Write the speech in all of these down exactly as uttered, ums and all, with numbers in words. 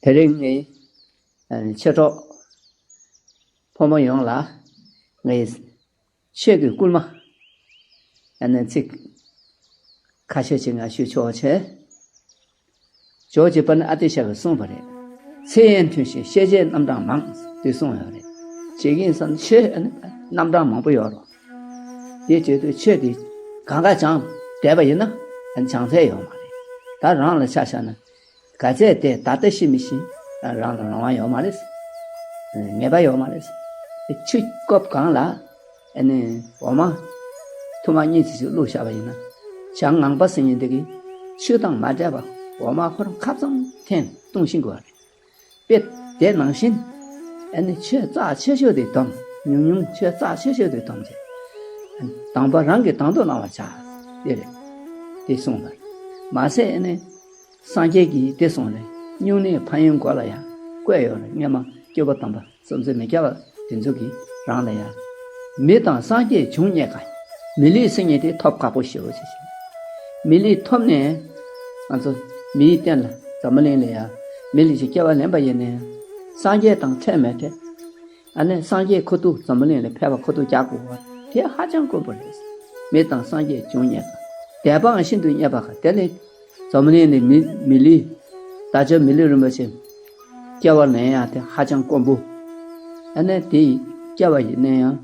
དེ་རིང་ངས་ཨ་ནི་མཆེད་གྲོགས་ཕོ་མོ་ཡོངས་ལ་ངས་ཆོས་ཀྱི་སྐུལ་མ་ཨ་ནི་ཚིག་ཁ་ཤས་ཅིག་ང་ཞུ་ཆོག་བྱས། ཇོ་བོ་རྗེ་པཎ་ཨ་ཏི་ཤ་གིས་གསུངས་པ་རེད། ཚེ་ཡི་དུས་བཞིན་ཤེས་བྱའི་རྣམ་གྲངས་མང་། དེ་གསུངས་ཡོད་རེད། ཇི་སྐད་བསམ་ཆོས་ཨ་ནི་རྣམ་གྲངས་མང་པོ་ཡོད་རེད། དེ་བྱེད་དུས་ཆོས་དེ་གང་ག་སྦྱངས་བསྡད་པ་ཡིན་ན་ཨ་ནི་སྦྱང་ཚད་ཡོད་མ་རེད། ད་རང་ལ་ཆ་བཞག་ན། ག་ཚད་དེ་ད་ལྟ་ཤེས་མི་ཤེས་རང་ལ་རང་དབང་ཡོད་མ་རེད། ངེས་པ་ཡོད་མ་རེད། ཆུ་དཀར་པོ་སྒང་ལ་ཨ་ནི་འོ་མ་ཐུར་མ་གཉིས་ཙམ་ཞིག་བླུགས་བཞག་པ་ཡིན་ན། བྱང་ངང་པ་ཟེར་མཁན་དེ་གིས་ཆུ་དང་མ་འདྲེས་པ་འོ་མ་ཁོ་རང་ཁ་ཚང་འཐེན་བཏུང་ཤེས་དགོས་པ་རེད། དཔེ་དེ་ནང་བཞིན་ཨ་ནི་ཆོས་རྩ་ཆེ་ཤོས་དེ་སྡོམ། ཉུང་ཉུང་ཆོས་རྩ་ཆེ་ཤོས་དེ་སྡོམ་བྱས། དང་པོ་རང་གིས་དང་དུ་བླང་བར་བྱ། དེ་རེད། དེ་གསུངས་པ་རེད། མ་ཟད་ཨ་ནི་སངས་རྒྱས་ཀྱིས་དེ་གསུངས་རེད། སྨྱུང་གནས་ཕན་ཡོན་མགོ་ལ་ཡང་བཀོད་ཡོད་རེད། སྔོན་མ་སྐྱེས་བུ་དམ་པ་བྱང་སེམས་མི་སྐྱ་བ་དེ་ཚོ་གིས་རང་ལ་ཡང་། མི་དང་སངས་རྒྱས་འབྱུང་རྙེད་དཀའ། མི་ལུས་སེམས་ཉིད་དེ་ཐོབ་ཁག་པོ་ཞེའོ་ཞེས་བཤད། མི་ལུས་ཐོབ་ནས་ང་ཚོ་མིའི་རྟེན་ལ་འཛམ་བུ་གླིང་ལ་ཡང་མི་ལུས་ཤིག་སྐྱེ་བ་ལེན་པ་ཡིན་ནའང་སངས་རྒྱས་དང་འཕྲད་མི་འཕྲད། ཨ་ནི་སངས་རྒྱས་ཁོ་ཐུག་འཛམ་བུ་གླིང་ལ་ཕེབས་པ་ཁོ་ཐུག་རྒྱག་དགོས་པ་དེ་ཧ་ཅང་དཀོན་པོ་རེད། མི་དང་སངས་རྒྱས་འབྱུང་རྙེད་དཀའ། དད་པའང་ཤིན་ཏུ་རྙེད་པ་དཀའ། དེ་ནི་འཛམ་བུ་གླིང་ནས་མི་མི་ལུས་བདག་ཅག་མི་ལུས་རིན་པོ་ཆེ་སྐྱེ་བ་ལེན་ཡག་དེ་ཧ་ཅང་དཀོན་པོ། ཨ་ནི་དེ་སྐྱེ་བ་ཡིན་ན་ཡང་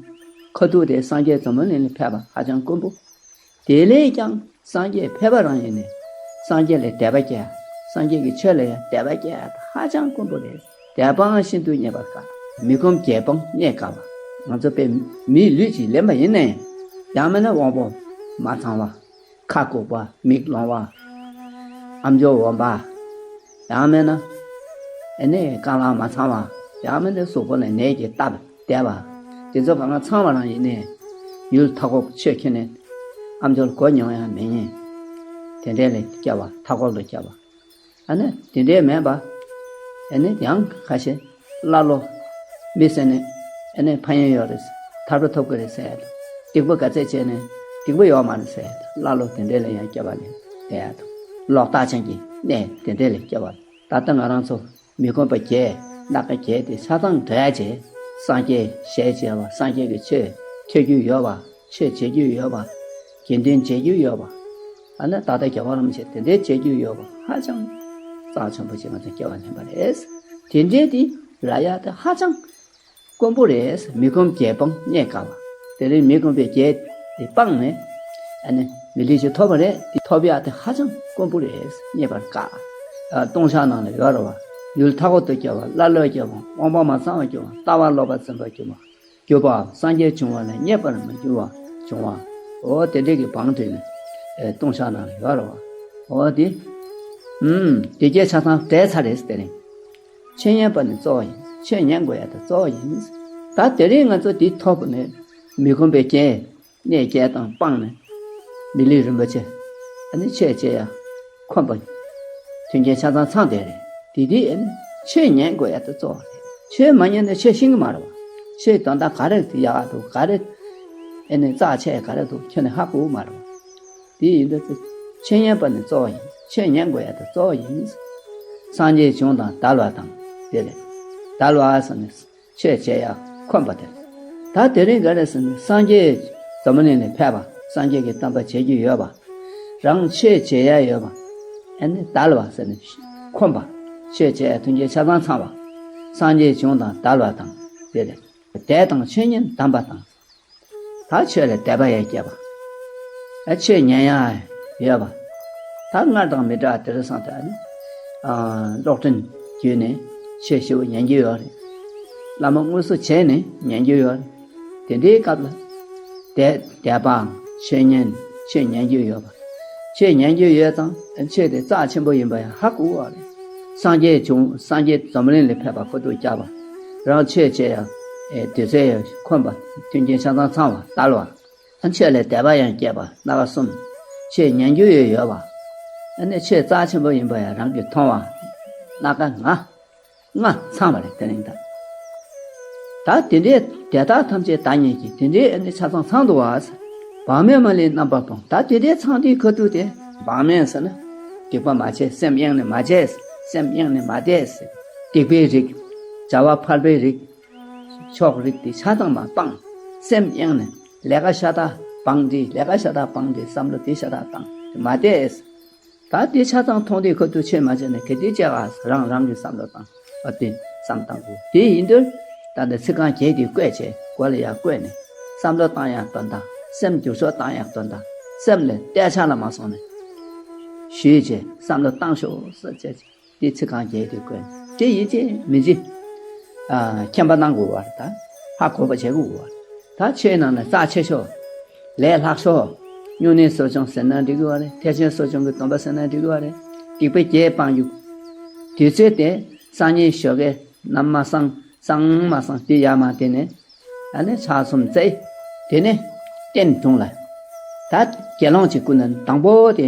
ཁ་ཐུག་དེ་སངས་རྒྱས་འཛམ་བུ་གླིང་ལ་ཕེབས་པ་ཧ་ཅང་དཀོན་པོ། དེ་ལས་ཀྱང་སངས་རྒྱས་ཕེབས་པ་རང་ཡིན་ནས་སངས་རྒྱས་ལ་དད་པ་སྐྱེ། སངས་རྒྱས་ཀྱི་ཆོས་ལ་ཡང་དད་པ་སྐྱེ་ཧ་ཅང་དཀོན་པོ་རེད། དད་པའང་ཤིན་ཏུ་རྙེད་པ་དཀའ། མི་ཁོམ་བརྒྱད་སྤང་རྙེད་དཀའ་བ། ང་ཚོ་དཔེ་མིའི་ལུས་ཅིག་ལེན་པ་ཡིན་ནའང་ཡང་མིན་ན་དབང་པོ་མ་ཚང་བ། ཁ་ལྐུགས་པ། མིག་ལོང་བ། ཨམ་ཅོག་འོན་པ། ཡང་མིན་ན་ཨ་ནི་རྐང་ལག་མ་ཚང་བ། ཡང་མིན་ན་གཟུགས་པོ་ལ་ནད་ཀྱིས་བཏབ་བསྡད་པ། དེ་ཚོ་གང་ག་ཚང་བ་རང་ཡིན་ནའང་ཡུལ་མཐའ་འཁོབ་ཆོས་ཁྱེར་ནས་ཨམ་ཅོག་གོ་མྱོང་ཡང་མེད་མཁན། དེ་འདྲས་ལ་སྐྱེ་བ། མཐའ་འཁོབ་ལ་སྐྱེ་བ། ཨ་ནི་དེ་འདྲས་མེད་པ། ཨ་ནི་ཡང་ཁ་ཤས་ཀླ་ཀློ། མི་ཟེར་ནས་ཨ་ནི་ཕན་ཡོན་ཡོད་རེད། ཐར་པ་ཐོབ་ཀྱི་རེད་ཟེར་ཡ་དང་། སྡིག་པ་ག་ཚད་བྱས་ནས་སྡིག་པ་ཡོད་མ་རེད་ཟེར་ཡ་དང་། ཀླ་ཀློ་དེ་འདྲས་ལ་ཡང་སྐྱེ་བ་ལེན་བསྡད་ཡ་དང་། ལོག་ལྟ་ཅན་གྱི་གནས་དེ་འདྲས་ལ་སྐྱེ་བ། ད་ལྟ་ང་རང་ཚོ་མི་ཁོམ་པ་བརྒྱད་སྣ་ཁ་བརྒྱད་དེ་ཆ་ཚང་བྲལ་བྱས། སངས་རྒྱས་ཞལ་མཇལ་བ། སངས་རྒྱས་ཀྱི་ཆོས་ཐོས་རྒྱུ་ཡོད་པ། ཆོས་བྱེད་རྒྱུ་ཡོད་པ། དགེ་འདུན་མཇལ་རྒྱུ་ཡོད་པ། ཨ་ནི་ད་ལྟ་རྒྱལ་བ་རིན་པོ་ཆེ་དེ་འདྲའི་མཇལ་རྒྱུ་ཡོད་པ་ཧ་ཅང་རྩ་ཆེན་པོ་ཞིག་ང་ཚོ་སྐྱེ་བ་ལེན་པ་རེད། དེ་འདྲའི་དེ་རག་ཡ་དེ་ཧ་ཅང་དཀོན་པོ་རེད། མི་ཁོམ་བརྒྱད་སྤང་རྙེད་དཀའ་བ། དེ་རིང་མི་ཁོམ་པའི་བརྒྱད་དེ་སྤངས་ནས་ཨ་ནི་མི་ལུས་ཅིག་ཐོབ་པ་རེད། དེ་ཐོབ་ཡ་དེ་ཧ་ཅང་དཀོན་པོ་རེད། རྙེད་པར་དཀའ། ཨ་ལྟུང་བཤགས་ནང་ལ་ཡོད་རེད་བ། ཡུལ་མཐའ་འཁོབ་ཏུ་སྐྱེ་བ། ཀླ་ཀློར་སྐྱེ་བ། དབང་པོ་མ་ཚང་བར་གྱུར་པ། ལྟ་བ་ལོག་པར་འཛིན་པར་གྱུར་པ། གྱུར་པའམ་སངས་རྒྱས་བྱུང་བ་ལས་རྙེད་པར་མི་འགྱུར་བ་བྱུང་བ། འོ་དེ་འདྲའི་གི་བང་བསྒྲིགས་ནས་ཨེ་ལྟུང་བཤགས་ནང་ལ་ཡོད་རེད་བ། འོ་དེ། ཨུམ། དེ་བརྒྱད་ཆ་ཚང་བྲལ་ཚར་རེད་དེ་རིང་། ཆོས་ཉན་པ་ནི་གཙོ་བོ་ཡིན། ཆོས་ཉན་དགོས་ཡ་དེ་གཙོ་བོ་ཡིན། ད་དེ་རིང་ང་ཚོ་འདི་ཐོབ་ནས་མི་ཁོམ་པའི་རྐྱེན། གནས་བརྒྱད་དང་སྤངས་ནས་མི་ལུས་རིན་པོ་ཆེ་ཨ་ནི་ཆོས་བྱེད་ཡ་ཁོམ་པ་མཐུན་རྐྱེན་ཆ་ཚང་ཚང་བསྡད་རེད། དེ་དུས་ཨ་ནི་ཆོས་ཉན་དགོས་ཡ་དེ་གཙོ་བོ་རེད། ཆོས་མ་ཉན་ན་ཆོས་ཤེས་ཀྱི་མ་རེད་བ། ཆོས་དོན་དག་ག་རེ་ཡག་འདུག་ག་རེ་ཨ་ནི་རྩ་ཆེ་ག་རེ་འདུག་ཁྱོན་ནས་ཧ་གོ་གི་མ་རེད་བ། དེ་ཡིན་དུས་ཆོས་ཉན་པ་ནི་གཙོ་བོ་ཡིན། ཆོས་ཉན་དགོས་ཡ་དེ་གཙོ་བོ་ཡིན། སངས་རྒྱས་བྱུང་དང་དལ་བ་དང་དེ་རེད། དལ་བ་ཟེར་ནས། ཆོས་བྱེད་ཡ་ཁོམ་པ་དེ། ད་དེ་རིང་ག་རེ་ཟེར་ན་སངས་རྒྱས་འཛམ་བུ་གླིང་ནས་ཕེབས་པ། སངས་རྒྱས་ཀྱི་བསྟན་པ་བྱེད་རྒྱུ་ཡོད་པ། རང་ཆོས་བྱེད་ཡ་ཡོད་པ། ཨ་ནི་དལ་བ་ཟེར་ནས་ཁོམ་པ། ཆོས་བྱེད་ཡ་མཐུན་རྐྱེན་ཆ་ཚང་ཚང་བ། སངས་རྒྱས་བྱུང་དང་དལ་བ་དང་དེ་རེད། དད་དང་ཆོས་ཉན་དམ་པ་དང་། ད་ཆོས་ལ་དད་པ་ཡང་སྐྱེས་པ། ཨ་ཆོས་ཉན་ཡ་ཡོད་པ། ད་སྔར་དང་མི་འདྲ་བ་དེ་རིང་སང་ད་ནི། ཨ་གློག་འཕྲིན་བརྒྱུད་ནས་ཆོས་ཞིབ་པོ་ཉན་རྒྱུ་ཡོད་རེད། བླ་མ་དངོས་སུ་བྱས་ནས་ཉན་རྒྱུ་ཡོད་རེད། དེ་འདྲའི་སྐབས་ལ། དད་དད་པའམ་ཆོས་ཉན་ཆོས་ཉན་རྒྱུ་ཡོད་པ། ཆོས་ཉན་རྒྱུ་ཡོད་ཙང་ཆོས་དེ་རྩ་ཆེན་པོ་ཡིན་པ་ཡང་ཧ་གོ་བ་རེད། སངས་རྒྱས་བྱུང་སངས་རྒྱས་འཛམ་བུ་གླིང་ལ་ཕེབས་པ་ཁོ་ཐུག་བཅར་བ། རང་ཆོས་བྱེད་ཡ་ཨེ་དུས་ཚོད་ཡང་ཁོམ་པ་མཐུན་རྐྱེན་ཆ་ཚང་ཚང་བ་དལ་བ། ཨ་ཆོས་ལ་དད་པ་ཡང་སྐྱེས་པ་སྣ་ཁ་གསུམ། ཆོས་ཉན་རྒྱུ་ཡོད་ཡོད་པ། ཨ་ནི་ཆོས་རྩ་ཆེན་པོ་ཡིན་པ་ཡང་རང་གིས་མཐོང་བ། སྣ་ཁ་ལྔ། ལྔ་ཚང་བ་རེད་དེ་རིང་ད། ད་དེ་འདྲའི་དེ་དག་ཐམས་ཅད་བདག་ཉིད་ཀྱིས་དེ་འདྲའི་ཨ་ནི་ཆ་ཚང་ཚང་འདུག་བ། བག་མེད་མ་ལུས་རྣམ་པར་སྤངས། ད་དེ་འདྲའི་ཚང་དུས་ཁ་ཐུག་དེ་བག་མེད་ཟེར་ན། སྡིག་པ་མ་བྱས། སེམས་གཡེང་ནས་མ་བྱས། སེམས་གཡེང་ནས་མ་བསྡད་ཟེར། སྡིག་པའི་རིགས། བྱ་བ་ཕལ་པའི་རིགས། ཕྱོགས་རིགས་དེ་ཆ་ཚང་མ་སྤངས། སེམས་གཡེངས་ནས་ལས་ཀ་ཤ་སྟག་སྤངས་ཏེ། ལས་ཀ་ཤ་སྟག་སྤངས་ཏེ། བསམ་བློ་དེ་ཤ་སྟག་བཏང་མ་བསྡད། ད་དེ་ཆ་ཚང་མཐོང་དུས་ཁོ་ཐུགས་ཆེ་མ་བྱས་ནས་གལ་ཏེ་བྱས་པ་རང་རང་གི་བསམ་བློ་བཏང་། ཨ་དེ་བསམ་བཏང་དགོས། དེ་ཡིན་དུས་ད་ལྟ་ཚིག་རྐང་བརྒྱད་དེ་བཀོད་བྱས། མགོ་ལ་ཡར་བཀོད་ནས་བསམ་བློ་བཏང་ཡག་དོན་དག་སེམས་འགྱུར་ཕྱོགས་བཏང་ཡག་དོན་དག་སེམས་ལ་གཏད་ཆགས་ལ་མ་སོང་ནས་ཞུས་བྱས་བསམ་བློ་བཏང་ཤོག་ཟེར་བྱས། དེ་ཚིག་རྐང་བརྒྱད་དེ་བཀོད། དེ་ཡིན་གཅིག་མིན་གཅིག་ཨ་མཁྱེན་པ་གནང་དགོས་པ་རེད། ད་ཧ་གོ་བ་བྱེད་དགོས་པ་རེད། ད་ཆོས་ནང་ནས་རྩ་ཆེ་ཤོས། ལས་ལྷག་ཤོས། སྨྱུང་གནས་གསོ་སྦྱོང་ཟེར་ན་འགྲིག་གི་བ་རེད། ཐེག་ཆེན་གསོ་སྦྱོང་གི་སྡོམ་པ་ཟེར་ན་འགྲིག་གི་བ་རེད། སྡིག་པ་བརྒྱད་སྤང་རྒྱུ། དུས་ཚོད་དེ་སང་ཉིན་ཞོགས་ཀས་ནམ་མ་སང་སང་མ་སང་དེ་ཡར་མར་དེ་ནས་ཨ་ནི་ཕྱག་གསུམ་འཚལ། དེ་ནས་རྟེན་དྲུང་ལ་ད་དགེ་སློང་གཅིག་བསྐུར་ན། དང་པོ་དེ་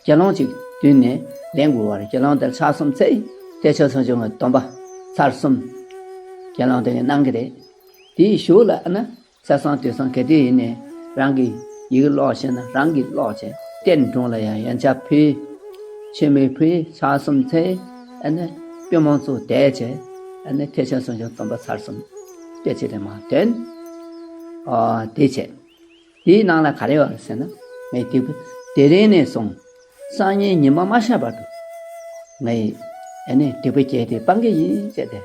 དགེ་སློང་གཅིག་མདུན་ནས་ལེན་དགོས་པ་རེད། དགེ་སློང་དེར་ཕྱག་གསུམ་འཚལ། ཐེག་ཆེན་གསོ་སྦྱོང་གི་སྡོམ་པ་ཚར་གསུམ་དགེ་སློང་དེ་གིས་གནང་གི་རེད། དེའི་གཞུག་ལ་ཨ་ན་ཚེས་བཟང་དུས་བཟང་ག་དུས་ཡིན་ནའི་རང་གི་ཡི་གེ་ཀློག་ཤེས་ན་རང་གིས་ཀློག་བྱས། རྟེན་དྲུང་ལ་ཡང་ཡན་ཆད་ཕུལ། མཆོད་མེ་ཕུལ། ཕྱག་གསུམ་འཚལ། ཨ་ནི་པུས་མོ་བཙུགས་བསྡད་བྱས། ཨ་ནི་ཐེག་ཆེན་གསོ་སྦྱོང་སྡོམ་པ་ཚར་གསུམ་དཔེ་ཆ་དེ་མར་འདོན། ཨ་དེ་བྱས། དེའི་ནང་ལ་ག་རེ་ཡོད་རེད་ཟེར་ན། ངས་སྡིག་པ་དེ་རིང་ནས་བཟུང་སང་ཉིན་ཉི་མ་མ་ཤར་བར་དུ་ངས་ཨ་ནི་སྡིག་པ་བརྒྱད་དེ་སྤང་གི་ཡིན་ཟེར་ཏེ།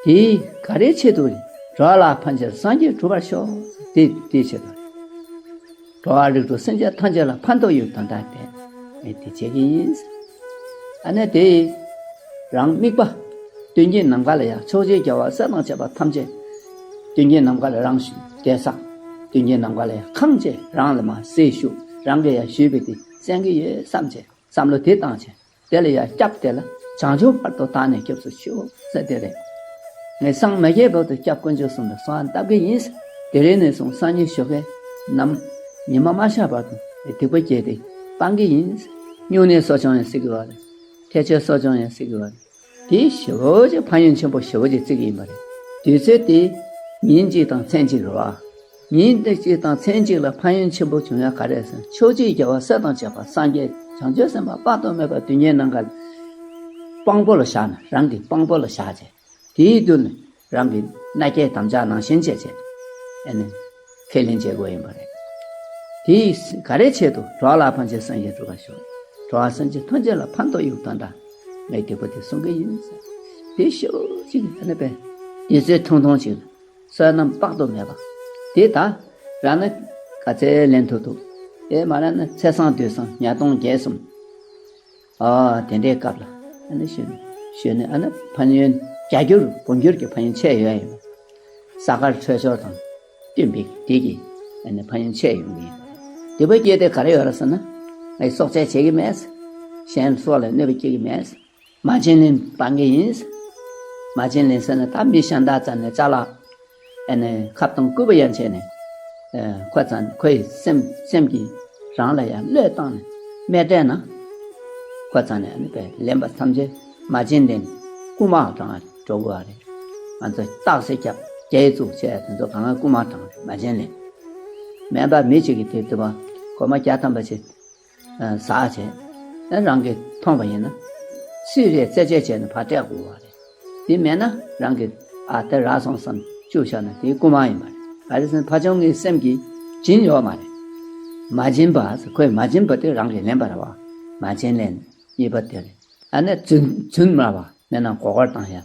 དེས་ག་རེའི་ཆེད་དུ། འགྲོ་བ་ལ་ཕན་ཕྱིར་སངས་རྒྱས་འགྲུབ་པར་ཤོག་དེ་དེའི་ཆེད་དུ། འགྲོ་བ་རིགས་དྲུག་སེམས་ཅན་ཐམས་ཅད་ལ་ཕན་ཐོགས་ཡོད་དོན་དག་དེ་ངས་དེ་བྱེད་ཀྱི་ཡིན། ཨ་ནི་དེ་རང་དམིགས་པ་སྟོན་གྱི་ནམ་མཁའ་ལ་ཡང་ཕྱོགས་བཅུའི་རྒྱལ་བ་སྲས་དང་བཅས་པ་ཐམས་ཅད་སྟོན་གྱི་ནམ་མཁའ་ལ་རང་བཞུགས། གདན་ས་སྟོན་གྱི་ནམ་མཁའ་ལ་ཡང་ཁང་བཅས་རང་ལ་མར་གཟིགས་བཞུགས། རང་གིས་ཡང་ཞུས་པའི་དེ་གསན་གྱི་ཡོད་བསམ་བྱས་བསམ་བློ་དེ་བཏང་བྱས། དེ་ལ་ཡང་སྐྱབས་དེ་ལ་བྱང་ཆུབ་བར་དུ་བདག་ནི་སྐྱབས་སུ་མཆིའོ་ཟེར་དེ་རེད། ངས་སངས་མ་རྒྱས་བར་དུ་སྐྱབས་དཀོན་མཆོག་གསུམ་ལ་གསོལ་བ་བཏབ་ཀྱི་ཡིན། དེ་རིང་ནས་བཟུང་སང་ཉིན་ཞོགས་ཀས་ནམ་ཉི་མ་མ་ཤར་བར་དུ་སྡིག་པ་བརྒྱད་དེ་སྤང་གི་ཡིན། སྨྱུང་གནས་གསོ་སྦྱོང་ཡང་ཟེར་གི་བ་རེད། ཐེག་ཆེན་གསོ་སྦྱོང་ཡང་ཟེར་གི་བ་རེད། དེ་ཞེ་པོ་ཅིག་ཕན་ཡོན་ཆེན་པོ་ཞེ་པོ་ཅིག་བརྩི་གི་ཡིན་པ་རེད། དུས་ཚོད་དེ་ཉིན་གཅིག་དང་མཚན་གཅིག་རེད་བ། ཉིན་དེ་གཅིག་དང་མཚན་གཅིག་ལ་ཕན་ཡོན་ཆེན་པོ་བྱུང་ཡ་ག་རེ་རེད་ཟེར་ན། ཕྱོགས་བཅུའི་རྒྱལ་བ་སྲས་དང་བཅས་པ་སངས་རྒྱས་བྱང་ཆུབ་སེམས་དཔའ་དཔག་ཏུ་མེད་པ་སྡུག་བསྔལ་ནམ་མཁའ་དཔང་པོ་ལ་བཞག་ནས། རང་གི་དཔང་པོ་ལ་བཞག་བྱས། དེའི་མདུན་ནས་རང་གི་མནའ་སྐྱེལ་དམ་བཅའ་ནང་བཞིན་བྱས་བྱས་ཨ་ནི་ཁས་ལེན་བྱེད་དགོས་ཡིན་པ་རེད། དེས་ག་རེའི་ཆེད་དུ། འགྲོ་བ་ལ་ཕན་ཕྱིར་སངས་རྒྱས་འགྲུབ་པར་ཤོག་འགྲོ་བ་སེམས་ཅན་ཐམས་ཅད་ལ་ཕན་ཐོགས་ཡོད་དོན་དག་ངས་སྡིག་པ་དེ་སྤོང་གི་ཡིན་ཟེར། དེ་ཞེ་པོ་ཅིག་ཨ་ནི་དཔེ་དུས་ཚོད་ཐུང་ཐུང་ཅིག་ལ་བསོད་ནམས་དཔག་ཏུ་མེད་པ་དེ་ད་རང་ནི་ག་ཚད་ལེན་ཐུབ་ཐུབ། དེ་མ་རེད་ན་ཚེས་བཟང་དུས་བཟང་ཉ་སྟོང་བརྒྱད་གསུམ། ཨ་དེ་འདྲའི་སྐབས་ལ་ཨ་ནི་ཞུ་ནས་ཞུ་ནས་ཨ་ནི་ཕན་ཡོན་བརྒྱ་འགྱུར་འབུམ་འགྱུར་གྱི་ཕན་ཡོན་ཆེ་ཡོད་ཡིན། ས་གར་འཕྲོད་སྦྱོར་དང་བསྟུན་པའི་དེ་གི་ཨ་ནི་ཕན་ཡོན་ཆེ་ཡོང་གི་ཡིན། སྡིག་པ་བརྒྱད་དེ་ག་རེ་ཡོད་རེད་ཟེར་ན། ངས་སྲོག་བཅད་བྱེད་ཀྱི་མེད། གཞན་སྲོག་ལ་གནོད་པ་སྐྱེལ་གྱི་མེད། མ་བྱིན་ལེན་སྤང་གི་ཡིན། མ་བྱིན་ལེན་ཟེར་ན་ད་མི་གཞན་དག་རྩ་ནས་ཅ་ལག་ཨ་ནི་ཁབ་དང་སྐུད་པ་ཡན་ཆད་ནས་ཨ་ཁོ་རྩ་ནས་ཁོའི་སེམས་སེམས་ཀྱིས་རང་ལ་ཡང་བློས་བཏང་ནས་མི་སྤྲད་ན། ཁོ་རྩ་ནས་ཨ་ནི་དཔེ་ལེན་པ་ཐམས་ཅད་མ་བྱིན་ལེན་རྐུ་མ་དྲངས་འགྲོ་དགོས་པ་རེད། ང་ཚོ་རྟགས་གསལ་རྒྱབ་རྒྱའི་བཙུགས་བྱས་དེ་ཚོ་གང་ལ་རྐུ་མ་དྲངས་རེད། མ་བྱིན་ལེན། སྨན་པ་མི་གཅིག་གིས་དེ་དུས་པ་སྒོར་མོ་བརྒྱ་ཐམ་པ་ཞིག་ཟ་བྱས། ཨ་རང་གིས་མཐོང་བ་ཡིན་ན་སུས་རེད་རྩད་གཅོད་བྱས་ནས་ཕར་སྤྲད་དགོས་པ་རེད། དེ་མེད་ན་རང་གིས་ཨ་དེ་རག་སོང་བསམ་བཅུག་བཞག་ན་དེ་རྐུ་མ་ཡིན་པ་རེད། ག་རེ་ཟེར་ན་ཕ་ཆུང་གི་སེམས་ཀྱིས་བྱིན་ཡོད་མ་རེད། མ་བྱིན་པ་ཁོས་མ་བྱིན་པ་དེ་རང་གིས་ལེན་པ་རེད་བ། མ་བྱིན་ལེན་གཉིས་པ་དེ་རེད། ཨ་ནི་རྫུན་རྫུན་སྨྲ་བ་མེད་ན་མགོ་སྐོར་བཏང་ཡ།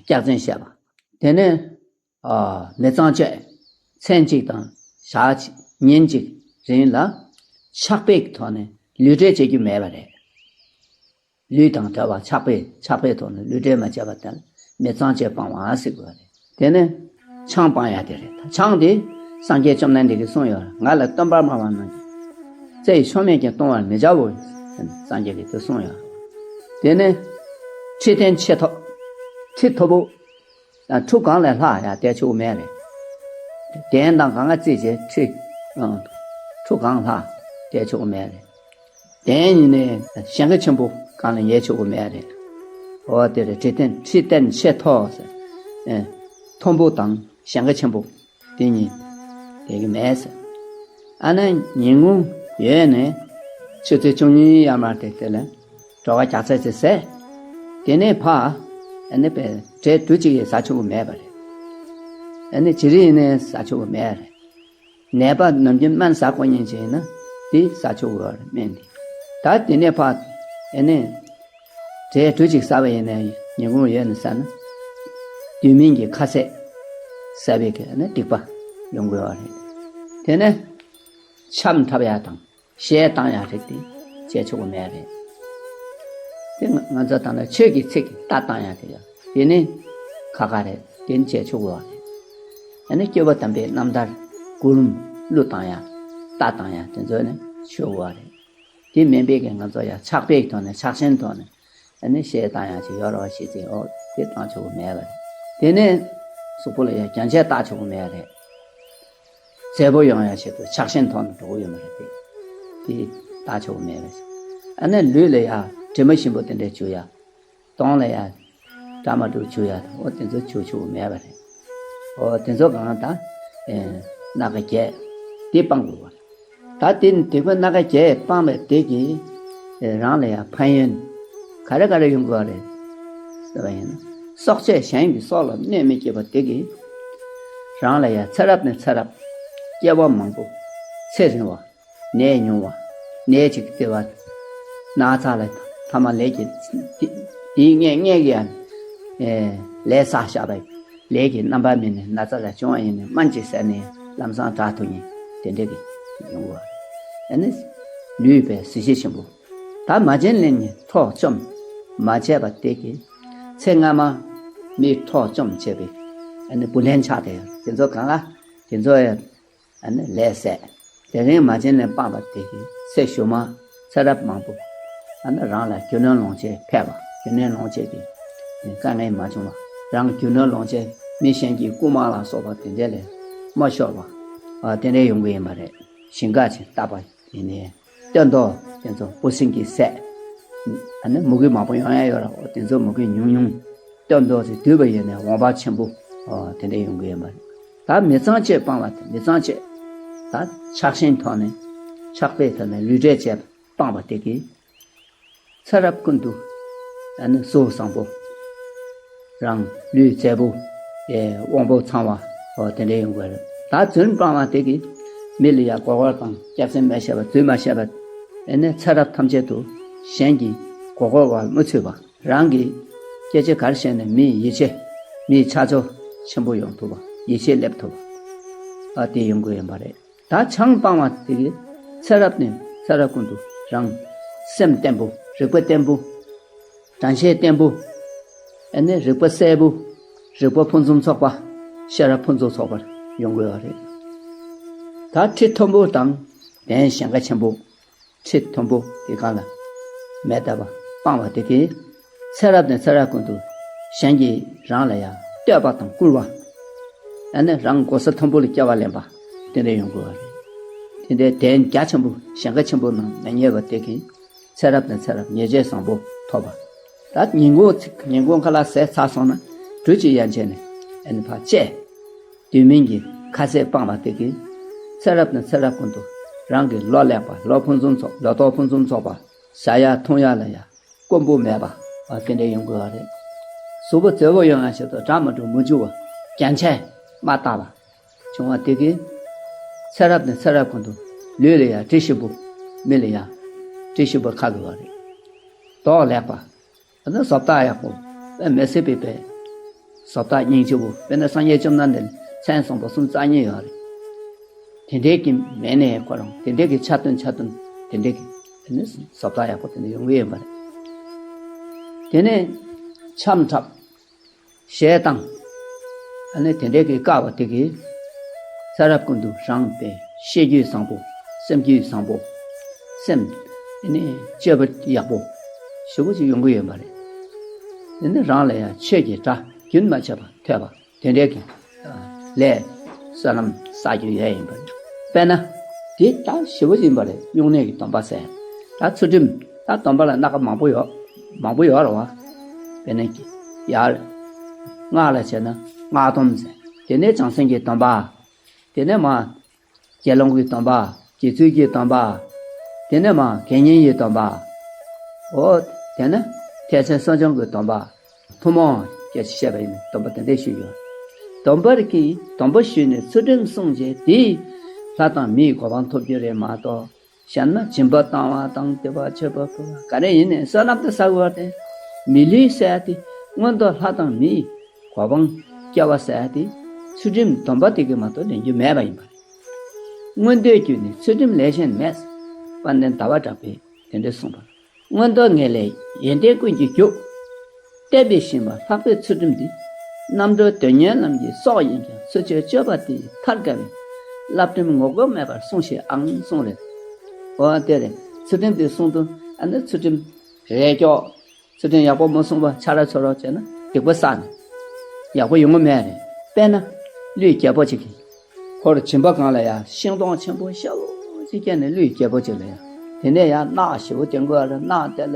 སྐྱག་རྫུན་བཤད་པ། དེ་ནས་ཨ་མི་གཙང་བཅས་མཚན་གཅིག་དང་ཞག་གཅིག་ཉིན་གཅིག་རིང་ལ་ཆགས་པའི་ཐོག་ནས་ལུས་འབྲེལ་བྱེད་རྒྱུ་མེད་པ་རེད། ལུས་དང་བྲལ་བ་ཆགས་པའི་ཆགས་པའི་ཐོག་ནས་ལུས་འབྲེལ་མ་བྱས་པ་དེ་ལ་མི་གཙང་བཅས་སྤང་བ་ཟེར་དགོས་པ་རེད། དེ་ནས་ཆང་སྤང་ཡ་དེ་རེད། ད་ཆང་དེ་སངས་རྒྱས་བཅོམ་ལྡན་འདས་ཀྱིས་གསུངས་ཡོད་རེད། ང་ལ་སྟོན་པར་སྨྲ་བ་རྣམས་ཀྱིས། རྩྭ་ཡི་ཆོ་མེད་ཀྱང་བཏུང་བར་མི་བྱའོ། སངས་རྒྱས་ཀྱིས་དེ་གསུངས་ཡོད་རེད། དེ་ནས་ཁྲི་སྟན་ཆེ་མཐོ། ཁྲི་མཐོ་པོ། ཁྲུ་གང་ལས་ལྷག་ཡང་བསྡད་ཆོག་གི་མེད་རེད། གདན་དང་གང་ག་བརྩིས་བྱས་ཁྲི། ཁྲུ་གང་ལྷག་བསྡད་ཆོག་གི་མེད་རེད། གདན་ཡིན་ནའི་ཞེང་ཁ་ཆེན་པོ་གང་ལ་ཉལ་ཆོག་གི་མེད་རེད། འོ་དེ་རེད། ཁྲི་སྟན་ཁྲི་སྟན་ཆེ་མཐོ་ཟེར། མཐོན་པོ་དང་ཞེང་ཁ་ཆེན་པོ་དེ་ཉིད་བསྡད་ཀྱི་མེད་ཟེར། ཨ་ནི་ཉིན་གུང་ཡོལ་ནས་ཆུ་ཚོད་བཅུ་གཉིས་ཡར་མར་དེ་དེ་ལ་གྲོ་ག་རྒྱགས་ཚད་ཅིག་ཟས། དེ་ནས་ཕར་ ཨ་ནི་པའི་འབྲས་དུས་གཅིག་ཡིས་ཟ་ཆོག་གི་མེད་པ་རེད། ཨ་ནི་ཇི་རིགས་ཡིན་ནའི་ཟ་ཆོག་གི་མེད་རེད། ནད་པ་ནམ་རྒྱུན་སྨན་ཟ་དགོས་མཁན་ཅིག་ཡིན་ན་དེ་ཟ་ཆོག་གི་རེད་སྨན་དེ། ད་དེ་ནས་ཕར་ཨ་ནི་འབྲས་དུས་གཅིག་ཟ་བ་ཡིན་ནའི་ཉིན་གུང་ཡོལ་ནས་ཟ་ན་དུས་མིན་གྱི་ཁ་ཟས་ཟ་བའི་གི་ཨ་ནི་སྡིག་པ་ཡོང་དགོས་པ་རེད། དེ་ནས་འཆམ་འཁྲབ་ཡ་དང་། གཞས་བཏང་ཡག་རིགས་དེ་བྱེད་ཆོག་གི་མེད་རེད། དེ་ང་ང་ཚོ་ད་ལྟ་ཆོས་ཀྱི་ཚིག་རྟ་བཏང་ཡག་དེ་ཡང་དེ་ནི་ཁག་ཁག་རེད། དེ་ནི་བྱེད་ཆོག་གི་རེད། ཨ་ནི་སྐྱོབ་པ་དམ་པའི་རྣམ་ཐར་མགུར་གླུ་བཏང་ཡག་རྟ་བཏང་ཡག་དེ་ཚོ་ནི་ཆོག་གི་རེད། དེ་མིན་པའི་གི་ང་ཚོ་ཡང་ཕྱག་དཔེའི་ཐོག་ནས་ཕྱག་ཆེན་ཐོག་ནས་ཨ་ནི་གཞས་བཏང་ཡག་ཅིག་ཡོད་རེད་བ། ཞེས་ཚེ་ཨོ་དེ་བཏང་ཆོག་གི་མེད་རེད། དེ་ནི་གཟུགས་པོ་ལ་ཡང་རྒྱན་ཆས་བཏགས་ཆོག་གི་མེད་རེད། མཛེས་པོ་ཡོང་ཡ་ཆེད་དུ་ཕྱག་ཆེན་ཐོག་ནས་འགྲོ་གི་ཡོད་མ་རེད་དེ། དེ་ལྟ་ཆོག་མེད་རེད། ཨ་ནི་ལུས་ལ་ཡ་དྲི་མ་ཞིམ་པོ་དེ་འདྲས་བྱུག་ཡ། གདོང་ལ་ཡ་འདྲ་མ་འདྲ་བྱུག་ཡ་དང་འོ་དེ་ཚོ་བྱུག་ཆོག་མེད་པ་རེད། འོ་དེ་ཚོ་གང་ད་ཨེ་སྣ་ཁ་བརྒྱད་དེ་སྤང་དགོས་པ་རེད། ད་དེ་ནི་དེ་ཁོ་སྣ་ཁ་བརྒྱད་སྤངས་པའི་དེ་གིས་རང་ལ་ཡ་ཕན་ཡོན་ག་རེ་ག་རེ་ཡོང་དགོས་པ་རེད་ཟེར་བ་ཡིན་ན། སྲོག་ཆད་གཞན་གྱི་སྲོག་ལ་གནོད་མི་བྱེད་པ་དེ་གིས་རང་ལ་ཡ་ཚེ་རབས་ནས་ཚེ་རབས་སྐྱེ་བ་མང་པོ་ཚེ་རིང་བ་ནད་ཉུང་བ་ནད་ཅིག་སྟེར་བ་ན་ཚ་ལ་ཐ་མ་ལས་ཀྱི་དེའི་ངེས་ངེས་ཀྱི་ཡང་ལས་བསགས་བཞག་པའི་ལས་ཀྱི་རྣམ་པ་མིན་ནས་ན་ཚ་ལ་བྱུང་བ་ཡིན་ནས་སྨན་ཅིག་ཟས་ནས་ལམ་སང་དྲག་ཐུབ་ཉིན་དེ་འདྲ་གི་ཡོང་བ་ཨ་ནི་ལུས་པའི་གཟི་བརྗིད་ཆེན་པོ། ད་མ་བྱིན་ལེན་གྱི་འཕྲོག་བཅོམ་མ་བྱས་པ་དེ་གི་ཚེ་སྔ་མ་མི་འཕྲོག་བཅོམ་བྱས་པའི་ཨ་ནི་བུ་ལོན་ཆགས་དེ་དེ་ཚོ་གང་ལ་དེ་ཚོ་ཡང་ཨ་ནི་ལས་ཟད། དེ་རིང་མ་བྱིན་ལེན་སྤངས་པ་དེ་གི་ཚེ་ཞུགས་མ་ཚེ་རབས་མང་པོ་ཨ་ནི་རང་ལ་རྒྱུ་ནོར་ལོངས་སྤྱོད་ཕལ་བ་རྒྱུ་ནོར་ལོངས་སྤྱོད་ཀྱི་དཀའ་ངལ་མ་བྱུང་བ་རང་རྒྱུ་ནོར་ལོངས་སྤྱོད་མི་གཞན་གྱི་རྐུ་མ་ལ་སོགས་པ་དེ་འདྲ་ལས་མ་ཤོར་བ་ཨ་དེ་འདྲ་ཡོང་གི་ཡིན་པ་རེད། ཞིང་ཁ་ཅིག་བཏབ་པ་ཡིན་ནའི་སྟོན་ཐོག་དེ་ཚོ་འབུ་སྲིན་གྱི་ཟས་ཨ་ནི་མུ་གེ་མང་པོ་ཡོང་ཡ་ཡོད་ར། འོ་དེ་ཚོ་མུ་གེ་ཉུང་ཉུང་སྟོན་ཐོག་ཅིག་བསྡུས་པ་ཡིན་ནའི་འོང་འབབ་ཆེན་པོ་ཨོ་དེ་འདྲ་ཡོང་གི་ཡོད་མ་རེད། ད་མི་ཚངས་སྤྱོད་སྤངས་པ་དེ་མི་ཚངས་སྤྱོད་ད་ཕྱག་ཆེན་ཐོག་ནས་ཕྱག་དཔེའི་ཐོག་ནས་ལུས་འབྲས་བཅས་སྤངས་པ་དེ་གིས་ཚེ་རབས་ཀུན་ཏུ་ཨ་ནི་གཟུགས་བཟང་པོ་རང་ལུས་མཛེས་པོ་ཨེ་དབང་པོ་ཚང་བ་ཨོ་དེ་འདྲ་ཡོང་གི་རེད། ད་རྫུན་སྤངས་པ་དེ་གིས་མི་ལ་ཡ་མགོ་སྐོར་དང་སྐྱག་རྫུན་མ་བཤད་པ་རྫུན་མ་བཤད་པ་ཨེ་ནས་ཚེ་རབས་ཐམས་ཅད་དུ་གཞན་གྱི་མགོ་སྐོར་བར་མི་ཚུད་པ། རང་གི་སྐད་ཆ་ག་རེ་བཤད་ནས་མིའི་ཡིད་ཆེས་མིའི་ཆ་འཇོག་ཆེན་པོ་ཡོང་ཐུབ་པ་ཡིད་ཆེས་སླེབས་ཐུབ་པ་ཨ་དེ་ཡོང་དགོས་ཡིན་པ་རེད། ད་ཆང་སྤང་བ་དེ་གིས་ཚེ་རབས་ནས་ཚེ་རབས་ཀུན་ཏུ་རང་སེམས་བརྟན་པོ་རིག་པ་བརྟན་པོ་དྲན་ཤེས་བརྟན་པོ་ཨ་ནི་རིག་པ་གསལ་པོ་རིག་པ་ཕུན་སུམ་ཚོགས་པ་ཤེས་རབ་ཕུན་སུམ་ཚོགས་པར་ཡོང་དགོས་པ་རེད། ད་ཁྲི་མཐོན་པོ་དང་གདན་ཞེང་ཁ་ཆེན་པོ་ཁྲི་མཐོན་པོ་དེ་གང་ལ་མེ་བཏབ་པ་སྤང་བ་དེ་གིས་ཚེ་རབས་ནས་ཚེ་རབས་ཀུན་ཏུ་གཞན་གྱིས་རང་ལ་ཡང་བསྟོད་པ་དང་བཀུར་བ། ཨ་ནི་རང་གོ་ས་མཐོན་པོ་ལ་སྐྱེ་བ་ལེན་པ་དེ་འདྲ་ཡོང་དགོས་པ་རེད། དེ་འདྲའི་གདན་རྒྱ་ཆེན་པོ་ཞེང་ཁ་ཆེན་པོ་རྣམས་མི་རྙེད་པ་དེ་གིས་ཚེ་རབས་ནས་ཚེ་རབས་ཉེས་བྱས་བཟང་པོ་ཐོབ་པ། ད་ཉིན་གུང་ཚིག་ཉིན་གུང་ཁ་ལག་ཟས་ཚར་སོང་ན་གྲུ་གཅིག་ཡན་ཆད་ནས་ཨ་ནི་ཕར་བཅད། དུས་མིན་གྱི་ཁ་ཟས་སྤངས་པ་དེ་གིས་ཚེ་རབས་ནས་ཚེ་རབས་ཀུན་ཏུ་རང་གི་ལོ་ལེགས་པ་ལོ་ཕུན་སུམ་ཚོགས་ལོ་ཏོག་ཕུན་སུམ་ཚོགས་པ་ཟ་ཡ་འཐུང་ཡ་ལ་ཡ་དཀོན་པོ་མེད་པ་ཨ་དེ་འདྲ་ཡོང་དགོས་པ་རེད། གཟུགས་པོ་མཛེས་པོ་ཡོང་ཡ་ཆེད་དུ་འདྲ་མི་འདྲ་མི་འཇུ་བ་རྒྱན་ཆས་མ་བཏགས་པ་བྱུང་བ་དེ་གིས་ཚེ་རབས་ནས་ཚེ་རབས་ཀུན་ཏུ་ལུས་ལ་ཡ་དྲི་ཞིམ་པོ་མི་ལ་ཡ་དྲི་ཞིམ་པོ་ཁ་དགོས་པ་རེད། མདོག་ལེགས་པ། ཨ་ནི་བཟོ་ལྟ་ཡག་པོ། དཔེ་མི་སྲིད་པའི་དཔེ། བཟོ་ལྟ་སྙིང་རྗེ་པོ། དཔེར་ན་སངས་རྒྱས་བཅོམ་ལྡན་འདས་ལ་མཚན་བཟང་པོ་གསུམ་རྩ་གཉིས་ཡོད་རེད། དེ་འདྲའི་གི་མེད་ནས་ཁོ་རང་དེ་འདྲའི་གི་ཆ་སྟོན་ཆ་སྟོན་དེ་འདྲའི་གི་ཨ་ནི་བཟོ་ལྟ་ཡག་པོ་དེ་འདྲ་ཡོང་གི་ཡོད་པ་རེད། དེ་ནས་འཆམ་འཁྲབ། གཞས་བཏང་། ཨ་ནི་དེ་འདྲའི་གི་བཀག་པ་དེ་གིས་ཚེ་རབས་ཀུན་ཏུ་རང་དཔེ་ཤེས་རྒྱུད་བཟང་པོ་སེམས་རྒྱུད་བཟང་པོ་སེམས་ཨ་ནི་སྤྱོད་པ་ཡག་པོ་ཞེ་པོ་ཅིག་ཡོང་གི་ཡོད་པ་རེད། དེ་ནི་རང་ལ་ཡང་ཆོས་ཀྱི་སྒྲ་རྒྱུན་མ་ཆད་པ་ཐོས་པ་དེ་འདྲའི་གི་ལས་བསོད་ནམས་བསགས་རྒྱུ་ཡོད་ཡིན་པ་རེད། དཔེར་ན་དེ་ད་ཞེ་པོ་ཅིག་ཡིན་པ་རེད། སྨྱུང་གནས་ཀྱི་སྡོམ་པ་ཟེར་ད་ཚུལ་ཁྲིམས་ད་སྡོམ་པ་ལ་སྣ་ཁ་མང་པོ་ཡོད་མང་པོ་ཡོད་རེད་བ། དཔེར་ན་ཡར་སྔགས་ལ་བྱས་ན་སྔགས་སྡོམ་ཟེར། དེ་ནས་བྱང་སེམས་ཀྱི་སྡོམ་པ། དེ་ནས་མ་དགེ་སློང་གི་སྡོམ་པ། དགེ་ཚུལ་གྱི་སྡོམ་པ། དེ་ནས་མ་དགེ་བསྙེན་གྱི་སྡོམ་པ། འོ། དེ་ནས་ཐེག་ཆེན་གསོ་སྦྱོང་གི་སྡོམ་པ། ཐུན་མོང་ སྐད་ཆ་བཤད་པ་ཡིན་ན་སྡོམ་པ་དེ་འདྲས་ཞུས་ཡོད། སྡོམ་པར་གྱིས་སྡོམ་པ་ཞུས་ནས་ཚུལ་ཁྲིམས་བསྲུངས་རྗེས་དེས་ལྷ་དང་མིའི་གོ་འཕང་ཐོབ་རྒྱུ་རེད་མ་གཏོགས། གཞན་མ་སྦྱིན་པ་བཏང་བ་དང་དད་པ་མཆོད་པ་ཕུལ་བ་ག་རེ་ཡིན་ནའི་བསོད་ནམས་དེ་བསགས་དགོས་པ་དེ། མི་ལུས་ཟེར་ཡ་དེ་སྔོན་དུ་ལྷ་དང་མིའི་གོ་འཕང་སྐྱེ་བ་ཟེར་ཡ་དེ་ཚུལ་ཁྲིམས་སྡོམ་པ་དེ་གིས་མ་གཏོགས་ལེན་རྒྱུ་མེད་པ་ཡིན་པ་རེད། མངོན་འདོད་ཀྱིས་ནི་ཚུལ་ཁྲིམས་ལས་གཞན་མེད། དཔལ་ལྡན་ཟླ་བ་གྲགས་པས་དེ་འདྲ་གསུངས་པ། མངོན་རྟོགས་ངེས་ལེགས་ཡོན་ཏན་ཀུན་གྱི་རྒྱུ། བསྟན་པས་བྱིན་པ་ལྷག་པའི་ཚུལ་ཁྲིམས་འདི། རྣམ་གྲོལ་དོན་གཉེར་ལམ་གྱི་སྲོག་ཡིན་ཀྱང་ཚུལ་འཆོས་སྤྱོད་པ་དེ་ཡི་མཐར་དགའ་བའི་བསླབ་ཁྲིམས་ངོ་ལྐོག་མེད་པར་སྲུངས་ཤིག་ཨང་གསུངས་རེད། འོ་དེ་རེད། ཚུལ་ཁྲིམས་འདི་སྲུང་དུས་ཨ་ནི་ཚུལ་ཁྲིམས་རེ་སྐྱོག་ཚུལ་ཁྲིམས་ཡག་པོ་མ་སྲུང་བ་ཆ་ར་ཆོ་ར་བྱས་ན་སྡིག་པ་བསགས་ནས་ཡག་པོ་ཡོང་གི་མེད་རེད། དཔེར་ན་ཀླུའི་རྒྱལ་པོ་ཅིག་གིས་ཁོར་སྦྱིན་པ་སྒང་ལ་ཡ་ཤིང་སྡོང་ཆེན་པོ་ཞེ་པོ་ཅིག་བསྐྱལ་ནས་ཀླུའི་རྒྱལ་པོ་ཅིག་ལ་ཡ་དེ་ནས་ཡ་རྣག་ཞེ་པོ་བསྟན་དགོས་རེད། རྣག་དེ་ལ་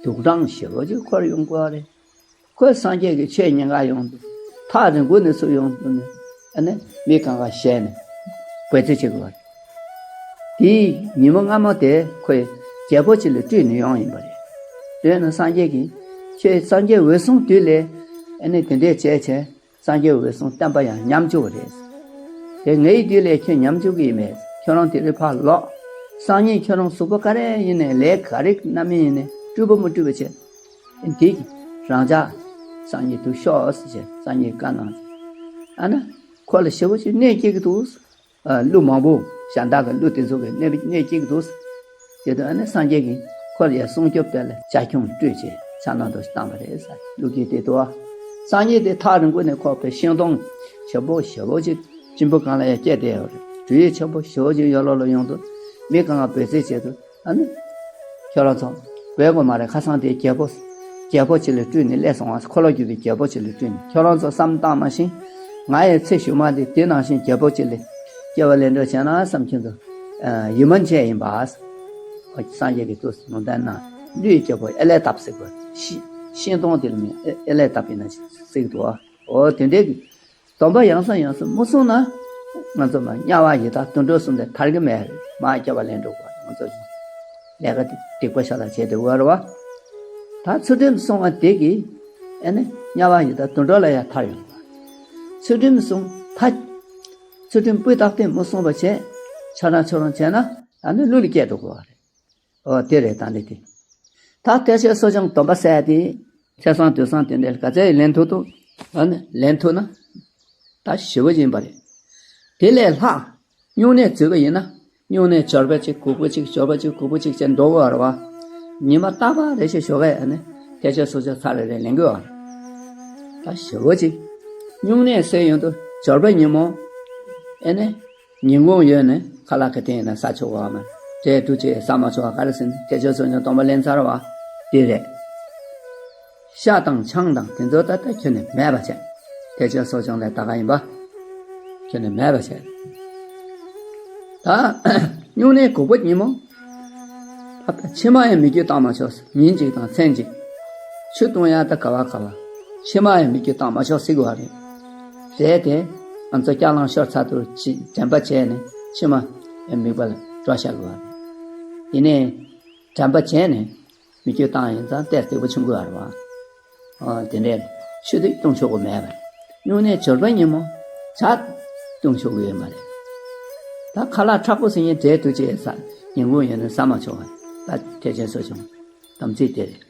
དུག་སྦྲང་ཞེ་པོ་ཅིག་འཁོར་ཡོང་དགོས་རེད། ཁོས་སངས་རྒྱས་ཀྱི་ཆོས་ཉན་ག་ཡོང་དུས་ཐག་རིང་པོ་ནས་ཚུར་ཡོང་དུས་ནས་ཨ་ནི་མི་གང་ག་ཞེད་ནས་འབོད་ཚིག་བྱེད་དགོས་པ་རེད། དེའི་ཉིན་མོ་སྔ་མོ་དེ་ཁོས་རྒྱལ་པོ་ཅིག་ལ་སྤྲུལ་ནས་ཡོང་ཡིན་པ་རེད། དེ་ནས་སངས་རྒྱས་ཀྱིས་ཁྱོད་སངས་རྒྱས་འོད་སྲུང་དུས་ལས་ཨ་ནི་དེ་འདྲས་བྱས་བྱས་སངས་རྒྱས་འོད་སྲུང་བསྟན་པ་ཡང་ཉམས་བཅུག་པ་རེད། དེ་ངའི་དུས་ལས་ཁྱོད་ཉམས་བཅུག་གི་ཡིན་མེད། ཁྱོད་རང་དེ་རིང་ཕར་ལོག་སང་ཉིན་ཁྱོད་རང་གཟུགས་པོ་ག་རེ་ཡིན་ནའི་ལས་ག་རེ་རྣམ་སྨིན་ཡིན་ནའི་སྤྲུལ་པ་མ་སྤྲུལ་པ་བྱས། དེ་གི་རང་ཅག་སང་ཉིན་དུ་ཤོག་ཟེར་བྱས་སང་ཉིན་བཀའ་གནང་། ཨ་ན་ཁོ་ལ་ཞེ་པོ་ཅིག་གནོད་སྐྱེལ་གི་འདུག་ཨ་གླུ་མང་པོ་གཞན་དག་གི་གླུ་དེ་ཚོ་གི་གནོད་གནོད་སྐྱེལ་གི་འདུག་དེ་དུས་ཨ་ནི་སངས་རྒྱས་ཀྱིས་ཁོ་ལ་ཡ་སྲུང་སྐྱོབ་དེ་ལ་བྱ་ཁྱུང་སྤྲུལ་བྱས་ཕྱག་ན་རྡོ་ཞིག་བཏང་བ་རེད་ཟེར་གླུ་གི་དེ་དུས་སངས་རྒྱས་དེ་ཐག་རིང་པོ་ནས་ཁོ་པའི་ཤིང་སྡོང་ཞེ་པོ་ཞེ་པོ་ཅིག་གཅིན་པ་སྒང་ལ་ཡ་སྐྱེས་བསྡད་ཡོད་རེད། དྲོད་ཡོད་ཆེན་པོ་ཞེ་པོ་ཅིག་ཡོད་ལོ་ལོ་ཡོང་དུས་མི་གང་ག་འབོད་ཚིག་བྱས་དུས། ཨ་ནི། ཁྱོད་རང་ཚོ། འབོད་དགོས་མ་རེད། ཁ་སང་དེ་རྒྱལ་པོ། རྒྱལ་པོ་ཅིག་ལ་སྤྲུལ་ནས་སླེབས་སོང་བ། འཁོར་ལོ་བསྒྱུར་བའི་རྒྱལ་པོ་ཅིག་ལ་སྤྲུལ་ནས་ཁྱོད་རང་ཚོ་བསམ་བཏང་མ་ཤེས། ང་ཡི་ཚེ་ཞུགས་མ་དེ་དེ་ནང་བཞིན་རྒྱལ་པོ་ཅིག་ལ་སྐྱེ་བ་ལེན་འགྲོ་བྱས་ན་བསམ་ཁྱོད་ཚོ། ཡིད་སྨོན་བྱས་ཡིན་པ། སངས་རྒྱས་ཀྱི་ཐུགས་སུ་ལུང་བསྟན་གནང་། ཀླུའི་རྒྱལ་པོ་ཨེ་ལས་བཏབ་ཟེར་བ། ཤིང་སྡོང་དེ་ལ་མིང་ཨེ་ལས་བཏབ་ཡིན་ན་ཟེར་གི་འདུག་འོ་དེ་འདྲའི་གི་སྡོམ་པ་ཡང་སེ་ཡང་སེ་མ་བསྲུངས་ན། ང་ཚོ་མར་དམྱལ་བ་ཡི་དྭགས་དུད་འགྲོ་གསུམ་ལས་ཐར་གྱི་མེད་རེད། མར་སྐྱེ་བ་ལེན་འགྲོ་དགོས། ང་ཚོ་ལས་ཀ་སྡིག་པ་ཤ་སྟག་བྱས་བསྡད་ཡོད་རེད་བ། ད་ཚུལ་ཁྲིམས་བསྲུང་བ་དེ་གིས་ཨ་ནི་དམྱལ་བ་ཡི་དྭགས་དུད་འགྲོ་ལ་ཡང་ཐར་ཡོང་བ། ཚུལ་ཁྲིམས་བསྲུང་ད། ཚུལ་ཁྲིམས་སྤུས་དག་དེ་མ་བསྲུངས་པ་བྱས། ཆ་རང་ཆོ་རང་བྱས་ན་ཨ་ནི་ཀླུ་ལ་སྐྱེས་འགྲོ་དགོས་པ་རེད། ཨོ་དེ་རེད། ད་འདི་དེ། ད་ཐེག་ཆེན་གསོ་སྦྱོང་སྡོམ་པ་ཟེར་ཡ་དེ། ཚེས་བཟང་དུས་བཟང་དེ་འདྲ་ག་ཚད་ལེན་ཐུབ་ཐུབ། ཨ་ནི་ལེན་ཐུབ་ན། ད་ཞེ་པོ་ཡིན་པ་རེད། དེ་ལས་ལྷག་སྨྱུང་གནས་འཛུལ་གི་ཡིན་ན། སྨྱུང་གནས་འབྱོར་པ་གཅིག་སྒུག་པ་གཅིག་འབྱོར་པ་གཅིག་སྒུག་པ་གཅིག་བྱས་འགྲོ་དགོས་རེད་བ། ཉི་མ་རྟག་པ་རེ་ཞིག་ཞོགས་ཀས་ཨ་ནི་ཐེག་ཆེན་གསོ་སྦྱོང་ཚར་རེ་རེ་ལེན་དགོས་པ་རེད། ད་ཞེ་པོ་གཅིག་སྨྱུང་གནས་ཟེར་ཡོང་དུས་འབྱོར་པ་ཉིན་མོ། ཨ་ནི། ཉིན་གུང་ཡོལ་ནས་ཁ་ལག་ག་དེ་ཡིན་ན་ཟ་ཆོག་གི་ཡོད་མ་རེད། འབྲས་བུ་ཅིག་ཟ་མ་ཆོག་ག་རེ་ཟེར་ན་ཐེག་ཆེན་གསོ་སྦྱོང་སྡོམ་པ་ལེན་ཚར་བ་དེ་རེད། ཤ་དང་ཆང་དང་དེ་ཚོ་ད་ལྟ་ཁྱོན་ནས་མེད་པ་བྱས། ཐེག་ཆེན་གསོ་སྦྱོང་ལས་ད་ག་ཡིན་པ། ཁྱོན་ནས་མེད་པ་བྱས། ད་སྨྱུང་གནས་དགུ་པ་ཉིན་མོ། ད་ལྟ་མཆིལ་མ་ཡང་མི་བསྐྱུར་བཏང་མ་ཆོག་ཉིན་གཅིག་དང་མཚན་གཅིག་ཆུ་བཏུང་ཡག་ད་ག་བ་ག་བ། མཆིལ་མ་ཡང་མི་བསྐྱུར་བཏང་མ་ཆོག་ཟེར་གི་བ་རེད། རེད་དེ། ང་ཚོ་སྐྱག་ལང་ཤོར་ཚར་དུས་ཅི་དྲན་པ་བྱས་ནས་མཆིལ་མ་ཡང་མིད་པ་ལ་འགྲོ་བཞག་གི་བ་རེད། ཡིན་ནའི། དྲན་པ་བྱས་ནས་མི་བསྐྱུར་བཏང་ཡིན་ཙང་ཏོག་ཙམ་སྡིག་པ་ཆུང་གི་བ་རེད་བ། ཨོ་དེ་འདྲས་ཆུ་དེ་བཏུང་ཆོག་གི་མེད་པ་རེད། སྨྱུང་གནས་འབྱོར་པ་ཉིན་མོ་ཇ་བཏུང་ཆོག་གི་ཡོད་མ་རེད། ད་ཁ་ལག་མཁྲེགས་པོ་ཟ་ཡིན་འབྲས་བུ་ཅིག་ཟ། ཉིན་གུང་ཡིན་ན་ཟ་མ་ཆོག་པ་རེད། ད་ཐེག་ཆེན་གསོ་སྦྱོང་དམ་ཚིག་དེ་རེད།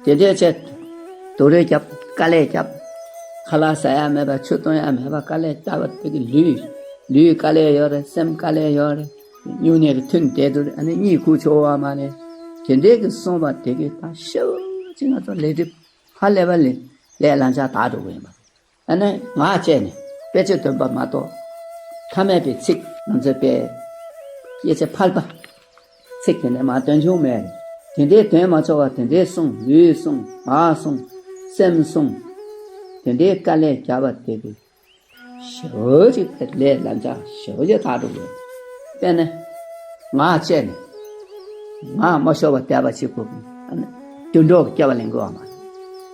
དེ་འདྲས་བྱས། རྡོ་རོལ་རྒྱབ། དཀའ་ལས་རྒྱབ། ཁ་ལག་ཟ་ཡ་མེད་པ་ཆུ་བཏུང་ཡ་མེད་པ་དཀའ་ལས་རྒྱབ་པ་དེ་གི་ལུས། ལུས་དཀའ་ལས་ཡོད་རེད། སེམས་དཀའ་ལས་ཡོད་རེད། སྨྱུང་གནས་ཀྱི་ཐུན་བསྡད་དུས་ཨ་ནི་གཉིད་ཁུག་ཆོག་པ་མ་རེད། དེ་འདྲས་ཀྱི་སོང་བ་དེ་གི་ད་ཤེའུ་ཅིག་ང་ཚོ་ལས་སྒྲིབ་ཧ་ལས་པ་ལས་ལས་ལམ་ཆགས་དག་འགྲོ་གི་ཡིན་པ། ཨ་ནི་ངག་བཅད་ནས་དཔེ་ཆ་འདོན་པ་མ་གཏོགས། ཐ་མལ་པའི་ཚིག་ང་ཚོའི་དཔེ། དབྱེ་ཚེ་ཕལ་པ། ཚིག་དེ་འདྲས་མ་འདོན་ཆོག་མེད། དེ་འདྲས་འདོན་མ་ཆོག་པ་དེ་འདྲས་གསུངས། ལུས་གསུངས། ངག་གསུངས། སེམས་གསུངས། དེ་འདྲས་དཀའ་ལས་བརྒྱབ་པ་དེ་གི་ཞེ་པོ་ཅིག་ལས་ལམ་ཆགས་ཞེ་པོ་ཅིག་དག་འགྲོ་གི་ཡོད། དཔེར་ན། ངག་བཅད་ནས། ངག་མ་ཤོར་བར་བསྡད་པ་ཅིག་དགོས་ཀྱི། ཨ་ནི། དུད་འགྲོ་གི་སྐྱེ་བ་ལེན་དགོས་པ་མ་རེད།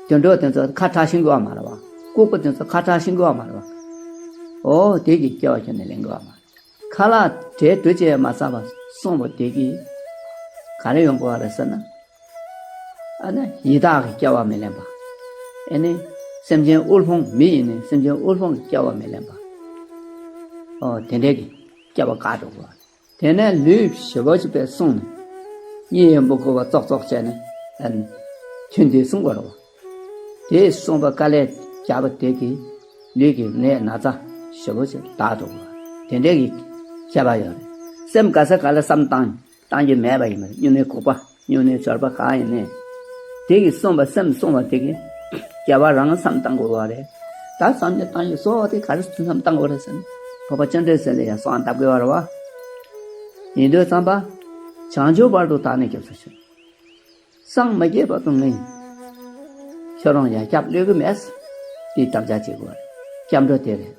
དུད་འགྲོ་དེ་ཚོ་ཁ་བྲལ་ཤེས་དགོས་པ་མ་རེད་བ། ལྐུགས་པ་དེ་ཚོ་ཁ་བྲལ་ཤེས་དགོས་པ་མ་རེད་བ། ཨོ་དེ་གི་སྐྱེ་བ་ཁྱོན་ནས་ལེན་དགོས་པ་མ་རེད། ཁ་ལག་འབྲས་བུ་ཅིག་མ་བསགས་པ་སོང་བ་དེ་གིས་ག་རེ་ཡོང་དགོས་པ་རེད་ཟེར་ན། ཨ་ནི་ཡི་དྭགས་ཀྱི་སྐྱེ་བ་མི་ལེན་པ། ཨེ་ནི་སེམས་ཅན་དབུལ་ཕོངས། མི་ཡིན་ནི་སེམས་ཅན་དབུལ་ཕོངས་ཀྱི་སྐྱེ་བ་མི་ལེན་པ། ཨོ་དེ་འདྲའི་གི་སྐྱེ་བ་དགའ་འགྲོ་གི་བ། དེ་ནས་ལུས་ཞེ་པོ་ཅིག་པས་བསྲུངས་ནས། གཉིད་ཡོན་པོ་དགུ་པ་ཙོག་ཙོག་བྱས་ནས་ཨ་ནི་ཐུན་དེ་བསྲུང་དགོས་རེད་བ། དེ་བསྲུངས་པ་དཀའ་ལས་བརྒྱབ་པ་དེ་གིས་ལུས་ཀྱི་ནད་ན་ཚ་ཞེ་པོ་ཅིག་དག་འགྲོ་གི་བ། དེ་འདྲའི་གི་སྐྱེ་བ་ཡོད་རེད། སེམས་ག་ས་ག་ལ་བསམ་བཏང་བཏང་རྒྱུ་མེད་པ་ཡིན་པ་རེད། སྨྱུང་གནས་དགུ་པ། སྨྱུང་གནས་འབྱོར་པ་གང་ཡིན་ནའི། དེ་གིས་བསྲུངས་པ། སེམས་བསྲུངས་པ་དེ་གིས་སྐྱེ་བ་རང་བསམ་བཏང་དགོས་པ་རེད། ད་བསམ་བྱས་བཏང་ཡོད་སོགས་དེ་ག་རེ་བསམ་བཏང་དགོས་རེད་ཟེར་ན། འཕགས་པ་སྤྱན་རས་གཟིགས་ལ་ཡང་གསོལ་བ་འདེབས་དགོས་པ་རེད་བ། ཡིན་དུས་ཙམ་པ། བྱང་ཆུབ་བར་དུ་བདག་ནི་སྐྱབས་སུ་མཆི། སངས་མ་རྒྱས་བར་དུ་ངས་ཁྱོད་རང་ཡང་སྐྱབས་གནང་གི་མེད། དེ་དམ་བཅའ་བྱེད་དགོས་པ་རེད། སྐྱབས་འགྲོ་དེ་རེད།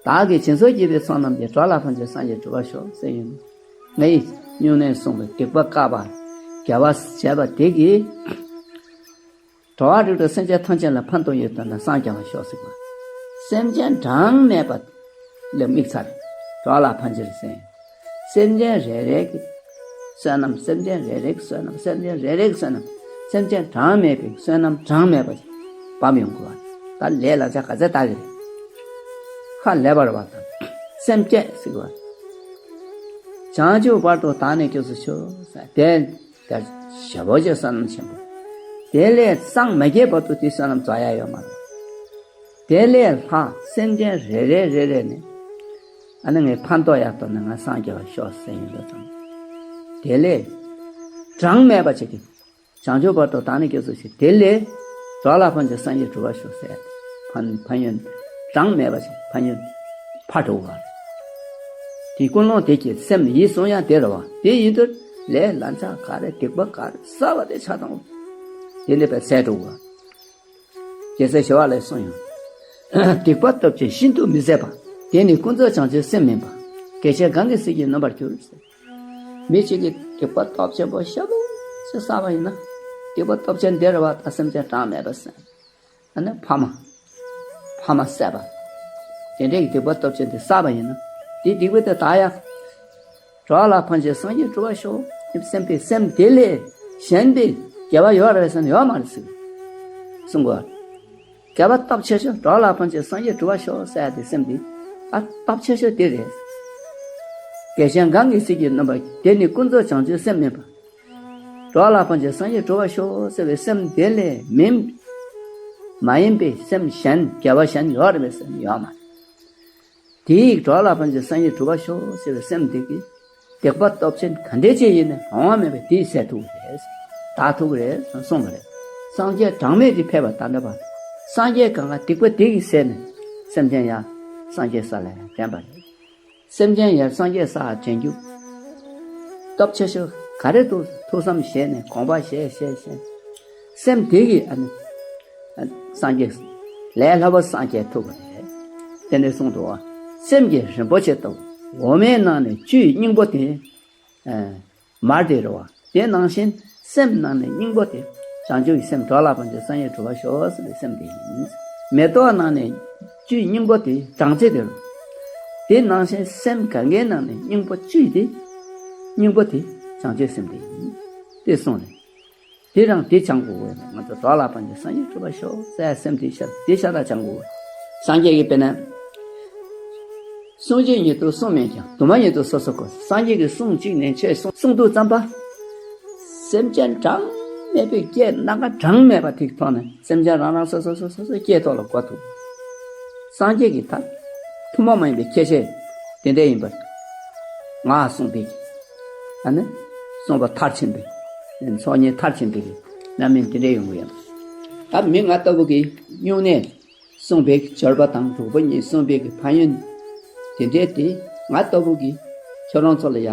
བདག་གིས་སྦྱིན་སོགས་བགྱིས་པའི་ཚོགས་རྣམས་ཀྱིས། འགྲོ་ལ་ཕན་ཕྱིར་སངས་རྒྱས་འགྲུབ་པར་ཤོག་ཟེར་ཡོད། ངའི་སྨྱུང་གནས་བསྲུངས་པའི་སྡིག་པ་བཀག་པ། དགེ་བ་བྱས་པ་དེ་གིས་འགྲོ་བ་རིགས་དྲུག་སེམས་ཅན་ཐམས་ཅད་ལ་ཕན་ཐོགས་ཡོད་དོན་ལ་སངས་རྒྱ་བར་ཤོག་ཟེར་བ། སེམས་ཅན་གྲངས་མེད་པ་ལ་དམིགས་ཚར། འགྲོ་ལ་ཕན་ཕྱིར་ཟེར། སེམས་ཅན་རེ་རེ་གི་བསོད་ནམས། སེམས་ཅན་རེ་རེ་གི་བསོད་ནམས། སེམས་ཅན་རེ་རེ་གི་བསོད་ནམས། སེམས་ཅན་གྲངས་མེད་པའི་བསོད་ནམས་གྲངས་མེད་པ་ཞིག་བབས་ཡོང་དགོས་པ། ད་ལས་ལ་ཆ་ག་ཚད་བཏང་གི་རེད། ཧ་ལས་པ་རེད་བ། ད་སེམས་བསྐྱེད་ཟེར་བ། བྱང་ཆུབ་བར་དུ་བདག་ནི་སྐྱབས་སུ་མཆི་ཟེར། དེ་དེ་ཞེ་པོ་ཅིག་བསོད་ནམས་ཆེན་པོ། དེ་ལས་སངས་མ་རྒྱས་བར་དུ་དེ་བསོད་ནམས་རྫོགས་ཡ་ཡོད་མ་རེད། དེ་ལས་ལྷག་སེམས་ཅན་རེ་རེ་རེ་རེ་ནས་ཨ་ནི་ངས་ཕན་ཐོགས་ཡག་ཐོག་ནས་ང་སངས་རྒྱ་བར་ཤོག་ཟེར་ཡིན་འདུག་ཙང་། དེ་ལས་གྲངས་མེད་པ་ཅིག་གིས། བྱང་ཆུབ་བར་དུ་བདག་ནི་སྐྱབས་སུ་མཆི། དེ་ལས་འགྲོ་ལ་ཕན་ཕྱིར་སངས་རྒྱས་འགྲུབ་པར་ཤོག་ཟེར། ཕན་ཕན་ཡོན་གྲངས་མེད་པ་ཞིག་ཕན་ཡོན་ཕར་འགྲོ་བ། དེ་ཀུན་སློང་དེ་གྱིས་སེམས་ཡིད་བཟུང་ཡང་དེ་རེད་བ། དེ་ཡིན་དུས་ལས་ལན་ཆགས་ག་རེ་སྡིག་པ་ག་རེ་བསགས་པ་དེ་ཆ་ཚང་དེ་ནས་པའི་ཟད་འགྲོ་བ། རྒྱལ་སྲས་ཞི་བ་ལྷས་གསུངས་ཡོད། སྡིག་པ་སྟོབས་ཆེན་ཤིན་ཏུ་མི་བཟད་པ། དེ་ནི་ཀུན་རྫོབ་བྱང་ཆུབ་སེམས་མིན་པ། རྒྱལ་ཆེན་གང་གིས་སྲིད་ཀྱི་ནོན་པར་འགྱུར། མི་གཅིག་གིས་སྡིག་པ་སྟོབས་ཆེན་པོ་ཞེ་པོ་ཞིག་བསགས་པ་ཡིན་ན། སྡིག་པ་སྟོབས་ཆེན་དེ་རེད་བ། ད་སེམས་ཅན་གྲངས་མེད་པ་བསད། ཨ་ནི་ཕ་མ། ཕ་མ་བསད་པ། དེ་འདྲའི་སྡིག་པ་སྟོབས་ཆེན་དེ་བསགས་པ་ཡིན་ན། དེ་སྡིག་པ་དེ་དག་ཡ། འགྲོ་ལ་ཕན་ཕྱིར་སངས་རྒྱས་འགྲུབ་པར་ཤོག་སེམས་པའི་སེམས་དེ་ལས་གཞན་པའི་དགེ་བ་ཡོད་རེད་ཟེར་ན་ཡོད་མ་རེད་ཟེར། གསུང་གོ། དགེ་བ་སྟོབས་ཆེ་ཤོས། འགྲོ་ལ་ཕན་ཕྱིར་སངས་རྒྱས་འགྲུབ་པར་ཤོག་ཟེར་ཡ་དེ་སེམས་དེ། ཨ་སྟོབས་ཆེ་ཤོས་དེ་རེད། རྒྱལ་ཆེན་གང་གིས་སྲིད་ཀྱི་ནོན་པར། དེ་ནི་ཀུན་རྫོབ་བྱང་ཆུབ་སེམས་མིན་པ། འགྲོ་ལ་ཕན་ཕྱིར་སངས་རྒྱས་འགྲུབ་པར་ཤོག་ཟེར་བའི་སེམས་དེ་ལས་མིན། མ་ཡིན་པའི་སེམས་གཞན་དགེ་བ་གཞན་ཡོད་རེད་པས་ཟེར་ན་ཡོད་མ་རེད། དེ་ཡིས་འགྲོ་ལ་ཕན་ཕྱིར་སངས་རྒྱས་འགྲུབ་པར་ཤོག་ཟེར་བའི་སེམས་དེ་གིས་སྡིག་པ་སྟོབས་ཆེན་ག་འདྲ་ཅིག་ཡིན་ན་གྲངས་མེད་པའི་དེས་ཟད་ཐུབ་ཀྱི་རེད། དག་ཐུབ་ཀྱི་རེད་གསུངས་པ་རེད། སངས་རྒྱས་གྲངས་མེད་ཅིག་ཕེབས་པ་ད་འདྲ་བ། སངས་རྒྱས་གང་ག་སྡིག་པ་དེ་གིས་ཟད་ནས་སེམས་ཅན་ཡང་སངས་རྒྱས་ས་ལ་ཡང་འདྲེན་པ་རེད། སེམས་ཅན་ཡང་སངས་རྒྱས་ས་ལ་འདྲེན་རྒྱུ་སྟོབས་ཆེ་ཤོས་ག་རེ་འདུག་ཐུགས་བསམ་བཞེས་ནས་དགོངས་པ་བཞེས་བཞེས་བཞེས། སེམས་དེ་གིས་ཨ་ནི། སངས་རྒྱས། ལས་སླ་པོ་སངས་རྒྱས་ཐུབ་པ་རེད། དེ་ནས་གསུངས་འདུག་བ། སེམས་ཀྱི་རིན་པོ་ཆེ་ལྟ་བུ། འོ་མའི་ནང་ནས་བཅུད་སྙིང་པོ་དེ། ཨ། མར་དེ་རེད་བ། དེ་ནང་བཞིན་སེམས་ནང་ནས་སྙིང་པོ་དེ། བྱང་ཆུབ་ཀྱི་སེམས། འགྲོ་ལ་ཕན་ཕྱིར་སངས་རྒྱས་འགྲུབ་པར་ཤོག་ཟེར་བའི་སེམས་དེ་ཡིན། མེ་ཏོག་ནང་ནས་བཅུད་སྙིང་པོ་དེ་སྦྲང་རྩི་དེ་རེད། དེ་ནང་བཞིན་སེམས་གང་གའི་ནང་ནས་སྙིང་པོ་བཅུད་དེ། སྙིང་པོ་དེ་བྱང་ཆུབ་སེམས་དེ་ཡིན། དེ་གསུངས་ནས། དེ་རང་དེ་སྦྱང་དགོས་ཀྱི་ཡོད། ང་ཚོ་འགྲོ་ལ་ཕན་ཕྱིར་སངས་རྒྱས་འགྲུབ་པར་ཤོག་ཟེར་སེམས་དེ་ཤ་དེ་ཤ་སྟག་སྦྱང་དགོས་ཀྱི་ཡོད། སངས་རྒྱས་ཀྱིས་དཔེར་ན། གསུང་གཅིག་ཉིད་དུ་གསུངས་མེད་ཀྱང་། དུ་མ་ཉིད་དུ་སོ་སོར་གོ། སངས་རྒྱས་ཀྱིས་གསུང་གཅིག་ནས་ཆོས་གསུང་གསུང་དུས་ཙམ་པ། སེམས་ཅན་གྲངས་མེད་པའི་སྐད་སྣ་ཁ་གྲངས་མེད་པ་དེ་ཐོག་ནས་སེམས་ཅན་རང་རང་སོ་སོ་སོ་སོ་སོ་སྐད་ཐོག་ལ་གོ་ཐུབ། སངས་རྒྱས་ཀྱི་ཐ་ཐུན་མོང་མ་ཡིན་པའི་ཁྱད་ཆོས་དེ་འདྲ་ཡིན་པར། ངག་གསུངས་པའི། ཨ་ནི། གསུངས་པ་མཐར་ཕྱིན་པའི། ཚོགས་གཉིས་མཐར་ཕྱིན་པའི་རྣམ་སྨིན་དེ་འདྲ་ཡོང་གི་ཡོད། ད་མི་ང་ལྟ་བུ་གི་སྨྱུང་གནས་གསུངས་པའི་འབྱོར་པ་དང་དྲུག་པོ་གཉིས་གསུངས་པའི་གི་ཕན་ཡོན་དེ་འདྲའི་དེ་ང་ལྟ་བུ་གི་ཁྱོད་རང་ཚོ་ལ་ཡ་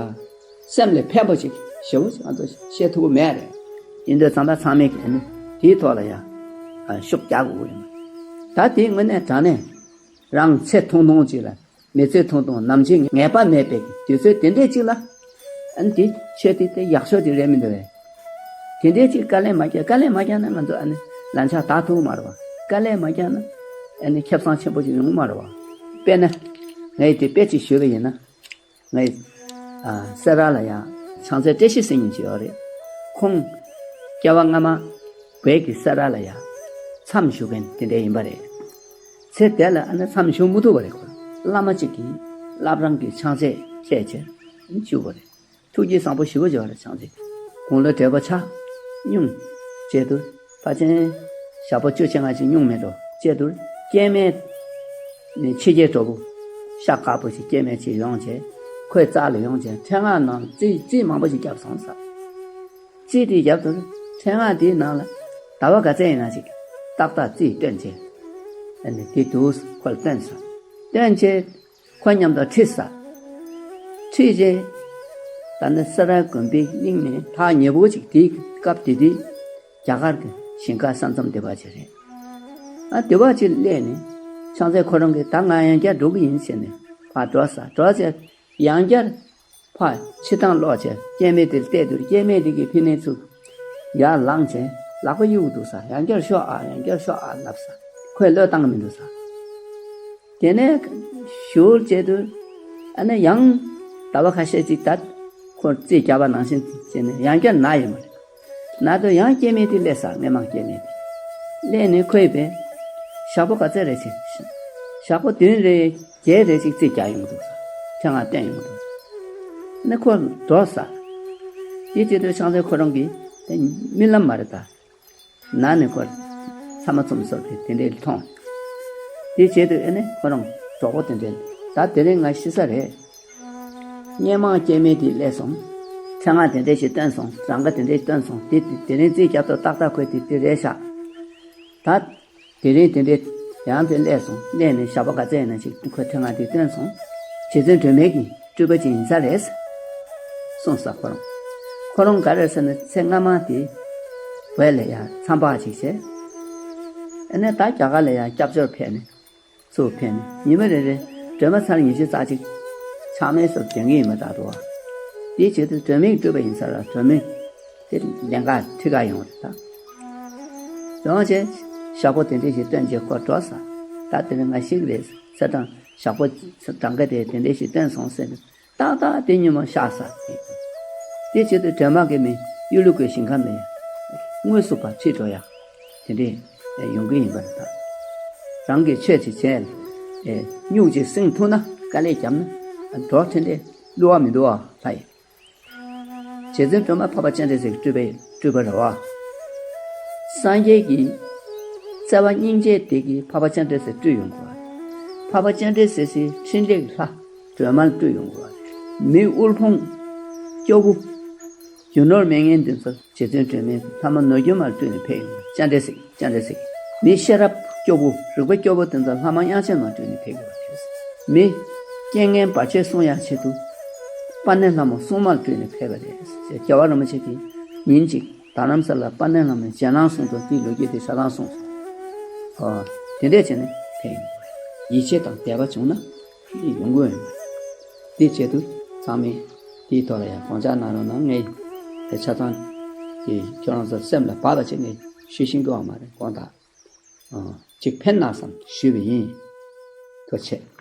སེམས་ལ་ཕན་པ་ཞིག་ཞེ་པོ་ཞིག་ང་ཚོ་བཤད་ཐུབ་ཀྱི་མེད་རེད། ཡིན་དུས་ཙམ་པ་ཚང་མས་ཀྱི་ཨ་ནི་དེའི་ཐོག་ལ་ཡ་ཤུགས་རྒྱག་དགོས་ཀྱི་ཡོད། ད་དེའི་དངོས་གནས་དྲང་གནས་རང་ཚེ་ཐུང་ཐུང་ཅིག་ལ། མི་ཚེ་ཐུང་ཐུང་ནམ་འཆི་ངེས་པ་མེད་པའི་དུས་ཚོད་དེ་འདྲས་ཅིག་ལ། ཨ་ནི་དེ་ཆོས་དེ་དེ་ཡག་ཤོས་དེ་རེད་མི་འདུག་བས། དེ་འདྲས་ཅིག་དཀའ་ལས་མ་བརྒྱབ། དཀའ་ལས་མ་བརྒྱབ་ན་ང་ཚོ་ཨ་ནི་ལན་ཆགས་དག་ཐུབ་མ་རེད་བ། དཀའ་ལས་མ་བརྒྱབ་ན་ཨ་ནི་ཁེ་བཟང་ཆེན་པོ་ཅིག་ཡོང་མ་རེད་བ། དཔེར་ན། ངས་དེ་དཔེ་ཅིག་ཞུས་པ་ཡིན་ན། ངས། ཨ། སེ་ར་ལ་ཡ། བྱང་རྩེ་བཀྲ་ཤིས་ཟེར་མཁན་ཅིག་ཡོད་རེད། ཁོང་། སྐྱེ་བ་སྔ་མ། བོད་ཀྱི་སེ་ར་ལ་ཡ། མཚམས་ཞུགས་མཁན་དེ་འདྲ་ཡིན་པ་རེད། ཚེ་དེ་ལ་ཨ་ནི་མཚམས་ཞུགས་མི་ཐུབ་པ་རེད། ཁོ་བླ་མ་གཅིག་གིས་བླ་བྲང་གི་ཕྱག་རྗེས་བཅས་བྱས་བཞུགས་པ་རེད། ཐུགས་རྗེ་བཟང་པོ་ཞེ་པོ་ཅིག་ཡོད་རེད། ཕྱག་རྗེས་དགུང་ལོ་བགྲེས་པོ་ཆགས། སྙུང་བྱས་དུས་ཕལ་ཆེར་ཞག་པོ་བཅུ་ཕྱེད་ལྔ་ཅིག་སྙུང་མེད་འགྲོ་བྱས་དུས། སྐྱེ་དམན་ནི་ཕྱི་རྒྱལ་གྲོགས་པོ་ཤ་དཀར་པོ་ཞིག་སྐྱེ་དམན་ཅིག་ཡོང་བྱས། ཁོའི་རྩ་ལ་ཡོང་བྱས་ཕྲེང་སྔགས་ནང་རྩིས་རྩིས་མང་པོ་ཞིག་བརྒྱབ་སོང་ཟེར། རྩིས་དེ་བརྒྱབ་དུས་ཕྲེང་སྔགས་དེའི་ནང་ལ་ཟླ་བ་ག་ཚད་ཡིན་ན་ཅིག་ཏག་ཏག་རྩིས་སྟོན་བྱས། ཨ་ནི་དེ་དུས་ཁོ་ལ་སྟོན་ཟེར། སྟོན་བྱས། ཁོ་མཉམ་དུ་ཁྲིད་ས། ཁྲིད་རྗེས། ད་ནི་སེ་ར་དགོན་པའི་གླིང་ནས་ཐག་ཉེ་པོ་ཅིག་དེའི་སྐབས་དེ་དུས་རྒྱ་གར་གྱི་ཞིང་ཁ་ས་མཚམས་སྡེ་བ་ཅིག་རེད། ཨ་སྡེ་བ་ཅིག་སླེབས་ནས་ཕྱག་འཚལ་ཁོ་རང་གིས་ད་ང་ཡང་བསྐྱར་འགྲོ་གི་ཡིན་ཟེར་ནས་ཕར་འགྲོ་ས། འགྲོ་བྱས་ཡང་བསྐྱར་ཕར་ཕྱི་ཐང་སློག་བྱས་སྐྱེ་དམན་དེར་བལྟས་དུས་སྐྱེ་དམན་དེ་གིས་ཕི་ནས་ཚུར་ཡར་ལངས་བྱས་ལག་པ་གཡུག་འདུག་ས། ཡང་བསྐྱར་ཤོག་ཨ། ཡང་བསྐྱར་ཤོག་ཨ་ལབ་ས། ཁོས་བློས་བཏང་གི་མི་འདུག་ས། དེ་ནས་ཞུགས་བྱས་དུས་ཨ་ནི་ཡང་ཟླ་བ་ཁ་ཤས་ཅིག་ད་ཁོ་རྩིས་བརྒྱབ་པ་ནང་བཞིན་བྱས་ནས་ཡང་བསྐྱར་ན་ཡོད་མ་རེད། ན་དུས་ཡང་སྐྱེ་དམན་དེ་སླེབས་ས། སྔོན་མ་སྐྱེ་དམན་དེ་སླེབས་ནས་ཁོས་པས་ཞག་པོ་ག་ཚད་རེད་ཟེར། ཞག་པོ་བདུན་རེད་བརྒྱད་རེད་ཅིག་རྩིས་རྒྱག་ཡོང་གི་འདུག་ས། ཕྲེང་སྔགས་བསྟན་ཡོང་གི་འདུག་ས། ཨ་ནི་ཁོ་འདྲོགས་ས། དེ་བྱེད་དུས་ཕྱག་འཚལ་ཁོ་རང་གིས་དེ་རྨི་ལམ་མ་རེད་ད། ན་ནས་ཁོ་ཚ་མ་ཚུམ་སོགས་དེ་དེ་འདྲའི་མཐོང་། དེ་བྱེད་དུས་ཨ་ནི་ཁོ་རང་གྲོགས་པོ་དེ་འདྲའི་ད་དེ་རིང་ང་ཤི་ས་རེད། སྔོན་མ་སྐྱེ་དམན་དེ་སླེབས་སོང་། ཕྲེང་སྔགས་དེ་འདྲ་ཞིག་བཏོན་སོང་། གྲངས་ཀ་དེ་འདྲ་ཞིག་བཏོན་སོང་། དེ་དེ་རིང་རྩིས་རྒྱབ་ཐོག་ཏག་ཏག་ཁོས་དེ་དེ་རེད་ཤག་ད་དེ་རིང་དེ་འདྲའི་ཡང་དེ་སླེབས་སོང་། སླེབས་ནས་ཞག་པོ་ག་ཚད་ཡིན་ན་ཞིག་ཁོས་ཕྲེང་སྔགས་དེ་བཏོན་སོང་། རྗེ་བཙུན་སྒྲོལ་མ་གི་སྤྲུལ་པ་ཅིག་ཡིན་ས་རེད་གསུངས་ས། ཁོ་རང་ཁོ་རང་ག་རེ་ཟེར་ན་ཚེ་སྔ་མ་དེ་བོད་ལ་ཡང་མཚམས་འཕགས་ཅིག་བྱས། ཨ་ནི་ད་རྒྱ་གར་ལ་ཡང་སྐྱབས་བཅོལ་ཕེབས་ནས། ཚུར་ཕེབས་ནས་ཉི་མ་རེ་རེ་སྒྲོལ་མ་ཚར་ཉི་ཤུ་རྩ་གཅིག་ཆག་མེད་སོར་འདོན་གྱི་ཡིན་པ་ལྟར་དུ། དེའི་ཆེད་དུ་སྒྲོལ་མའི་སྤྲུལ་པ་ཡིན་ས་ལ་སྒྲོལ་མས་དེ་ལན་ཁ་ཁྲི་ཁ་ཡོང་རེད་ད། ཡོང་བྱས་ཞག་པོ་དེ་འདྲ་ཞིག་བཏོན་རྗེས་ཁོ་འགྲོ་ས། ད་དེ་ནི་ང་ཤི་གི་རེད། ཚེ་གྲངས་ཞག་པོ་གྲངས་ཀ་དེ་དེ་འདྲ་ཞིག་བཏོན་སོང་ཟེར་ནས། ཏག་ཏག་དེ་ཉིན་མོ་ཤག་ས། དེ་བྱེད་དུས་སྒྲོལ་མ་གིས་མི་གཡུ་ལུ་གུའི་ཞིང་ཁམས་ནས་དངོས་སུ་ཕར་ཁྲིད་འགྲོ་ཡ། དེ་འདྲས་ཡོང་གི་ཡིན་པ་རེད་ད། རང་གིས་ཆོས་ཅིག་བྱས། སྨྱུག་ཅིག་བསྲིངས་ཐུབ་ན་དཀའ་ལས་བརྒྱབ་ན་འགྲོ་དེ་འདྲས་བསླུ་བ་མི་འདུག་ཨ་ལྷ་ཡི། རྗེ་བཙུན་སྒྲོལ་མ་འཕགས་པ་སྤྱན་རས་གཟིགས་སྤྲུལ་པའི་སྤྲུལ་པ་རེད་བ། སངས་རྒྱས་ཀྱི་བརྩེ་བ་སྙིང་རྗེ་དེ་གིས་འཕགས་པ་སྤྱན་རས་གཟིགས་སྤྲུལ་ཡོང་དགོས་པ། འཕགས་པ་སྤྱན་རས་གཟིགས་སི་འཕྲིན་ལས་ལྷ་སྒྲོལ་མ་ལ་སྤྲུལ་ཡོང་དགོས་པ། མི་དབུལ་ཕོངས་སྐྱོ་པོ། རྒྱུ་ནོར་མེད་མཁན་འདི་ཚོ་རྗེ་བཙུན་སྒྲོལ་མའི་ལྷ་མོ་ནོར་རྒྱུན་མར་སྤྲུལ་ནས་ཕེབས་ཡོང་བ། སྤྱན་རས་གཟིགས་སྤྱན་རས་གཟིགས། མི་ཤེས་རབ་སྐྱོ་པོ་རིག་པ་སྐྱོ་པོ་དེ་ཚོ་ལྷ་མོ་དབྱངས་ཅན་མར་སྤྲུལ་ནས་ཕེབས་ཡོང་བ་རེད། མི་རྐྱེན་ངན་བར་ཆད་སྲུང་ཡག་ཆེད་དུ་དཔལ་ལྡན་ལྷ་མོ་སྲུང་མར་སྤྲུལ་ནས་ཕེབས་པ་རེད། རྒྱལ་བ་རིན་པོ་ཆེ་གིས་ཉིན་གཅིག་རྡ་རམ་ས་ལ་དཔལ་ལྡན་ལྷ་མོའི་རྗེས་གནང་གསུང་དུས་དེའི་ལོ་རྒྱུས་དེ་ཆ་ཚང་གསུངས་སོང་། ཨོ། དེ་འདྲས་བྱས་ནས་ཕེབས་ཡོང་བ་རེད། ཡིད་ཆེས་དང་དད་པ་བྱུང་ན་དེ་ཡོང་གི་ཡོད་མ་རེད། དེའི་ཆེད་དུ་ཚང་མས་དེའི་ཐོག་ལ་ཡང་དགོངས་འཇགས་གནང་རོགས་གནང་། ངས་དེ་ཆ་ཚང་གི་ཁྱོད་རང་ཚོ་སེམས་ལ་བབས་པ་ཅིག་ངས་ཞུ་ཤེས་ཀྱི་ཡོད་མ་རེད། དགོངས་དག་ཨ། ཅིག་ཕན་ན་བསམ་ཞུས་པ་ཡིན། ཐུགས་རྗེ་ཆེ།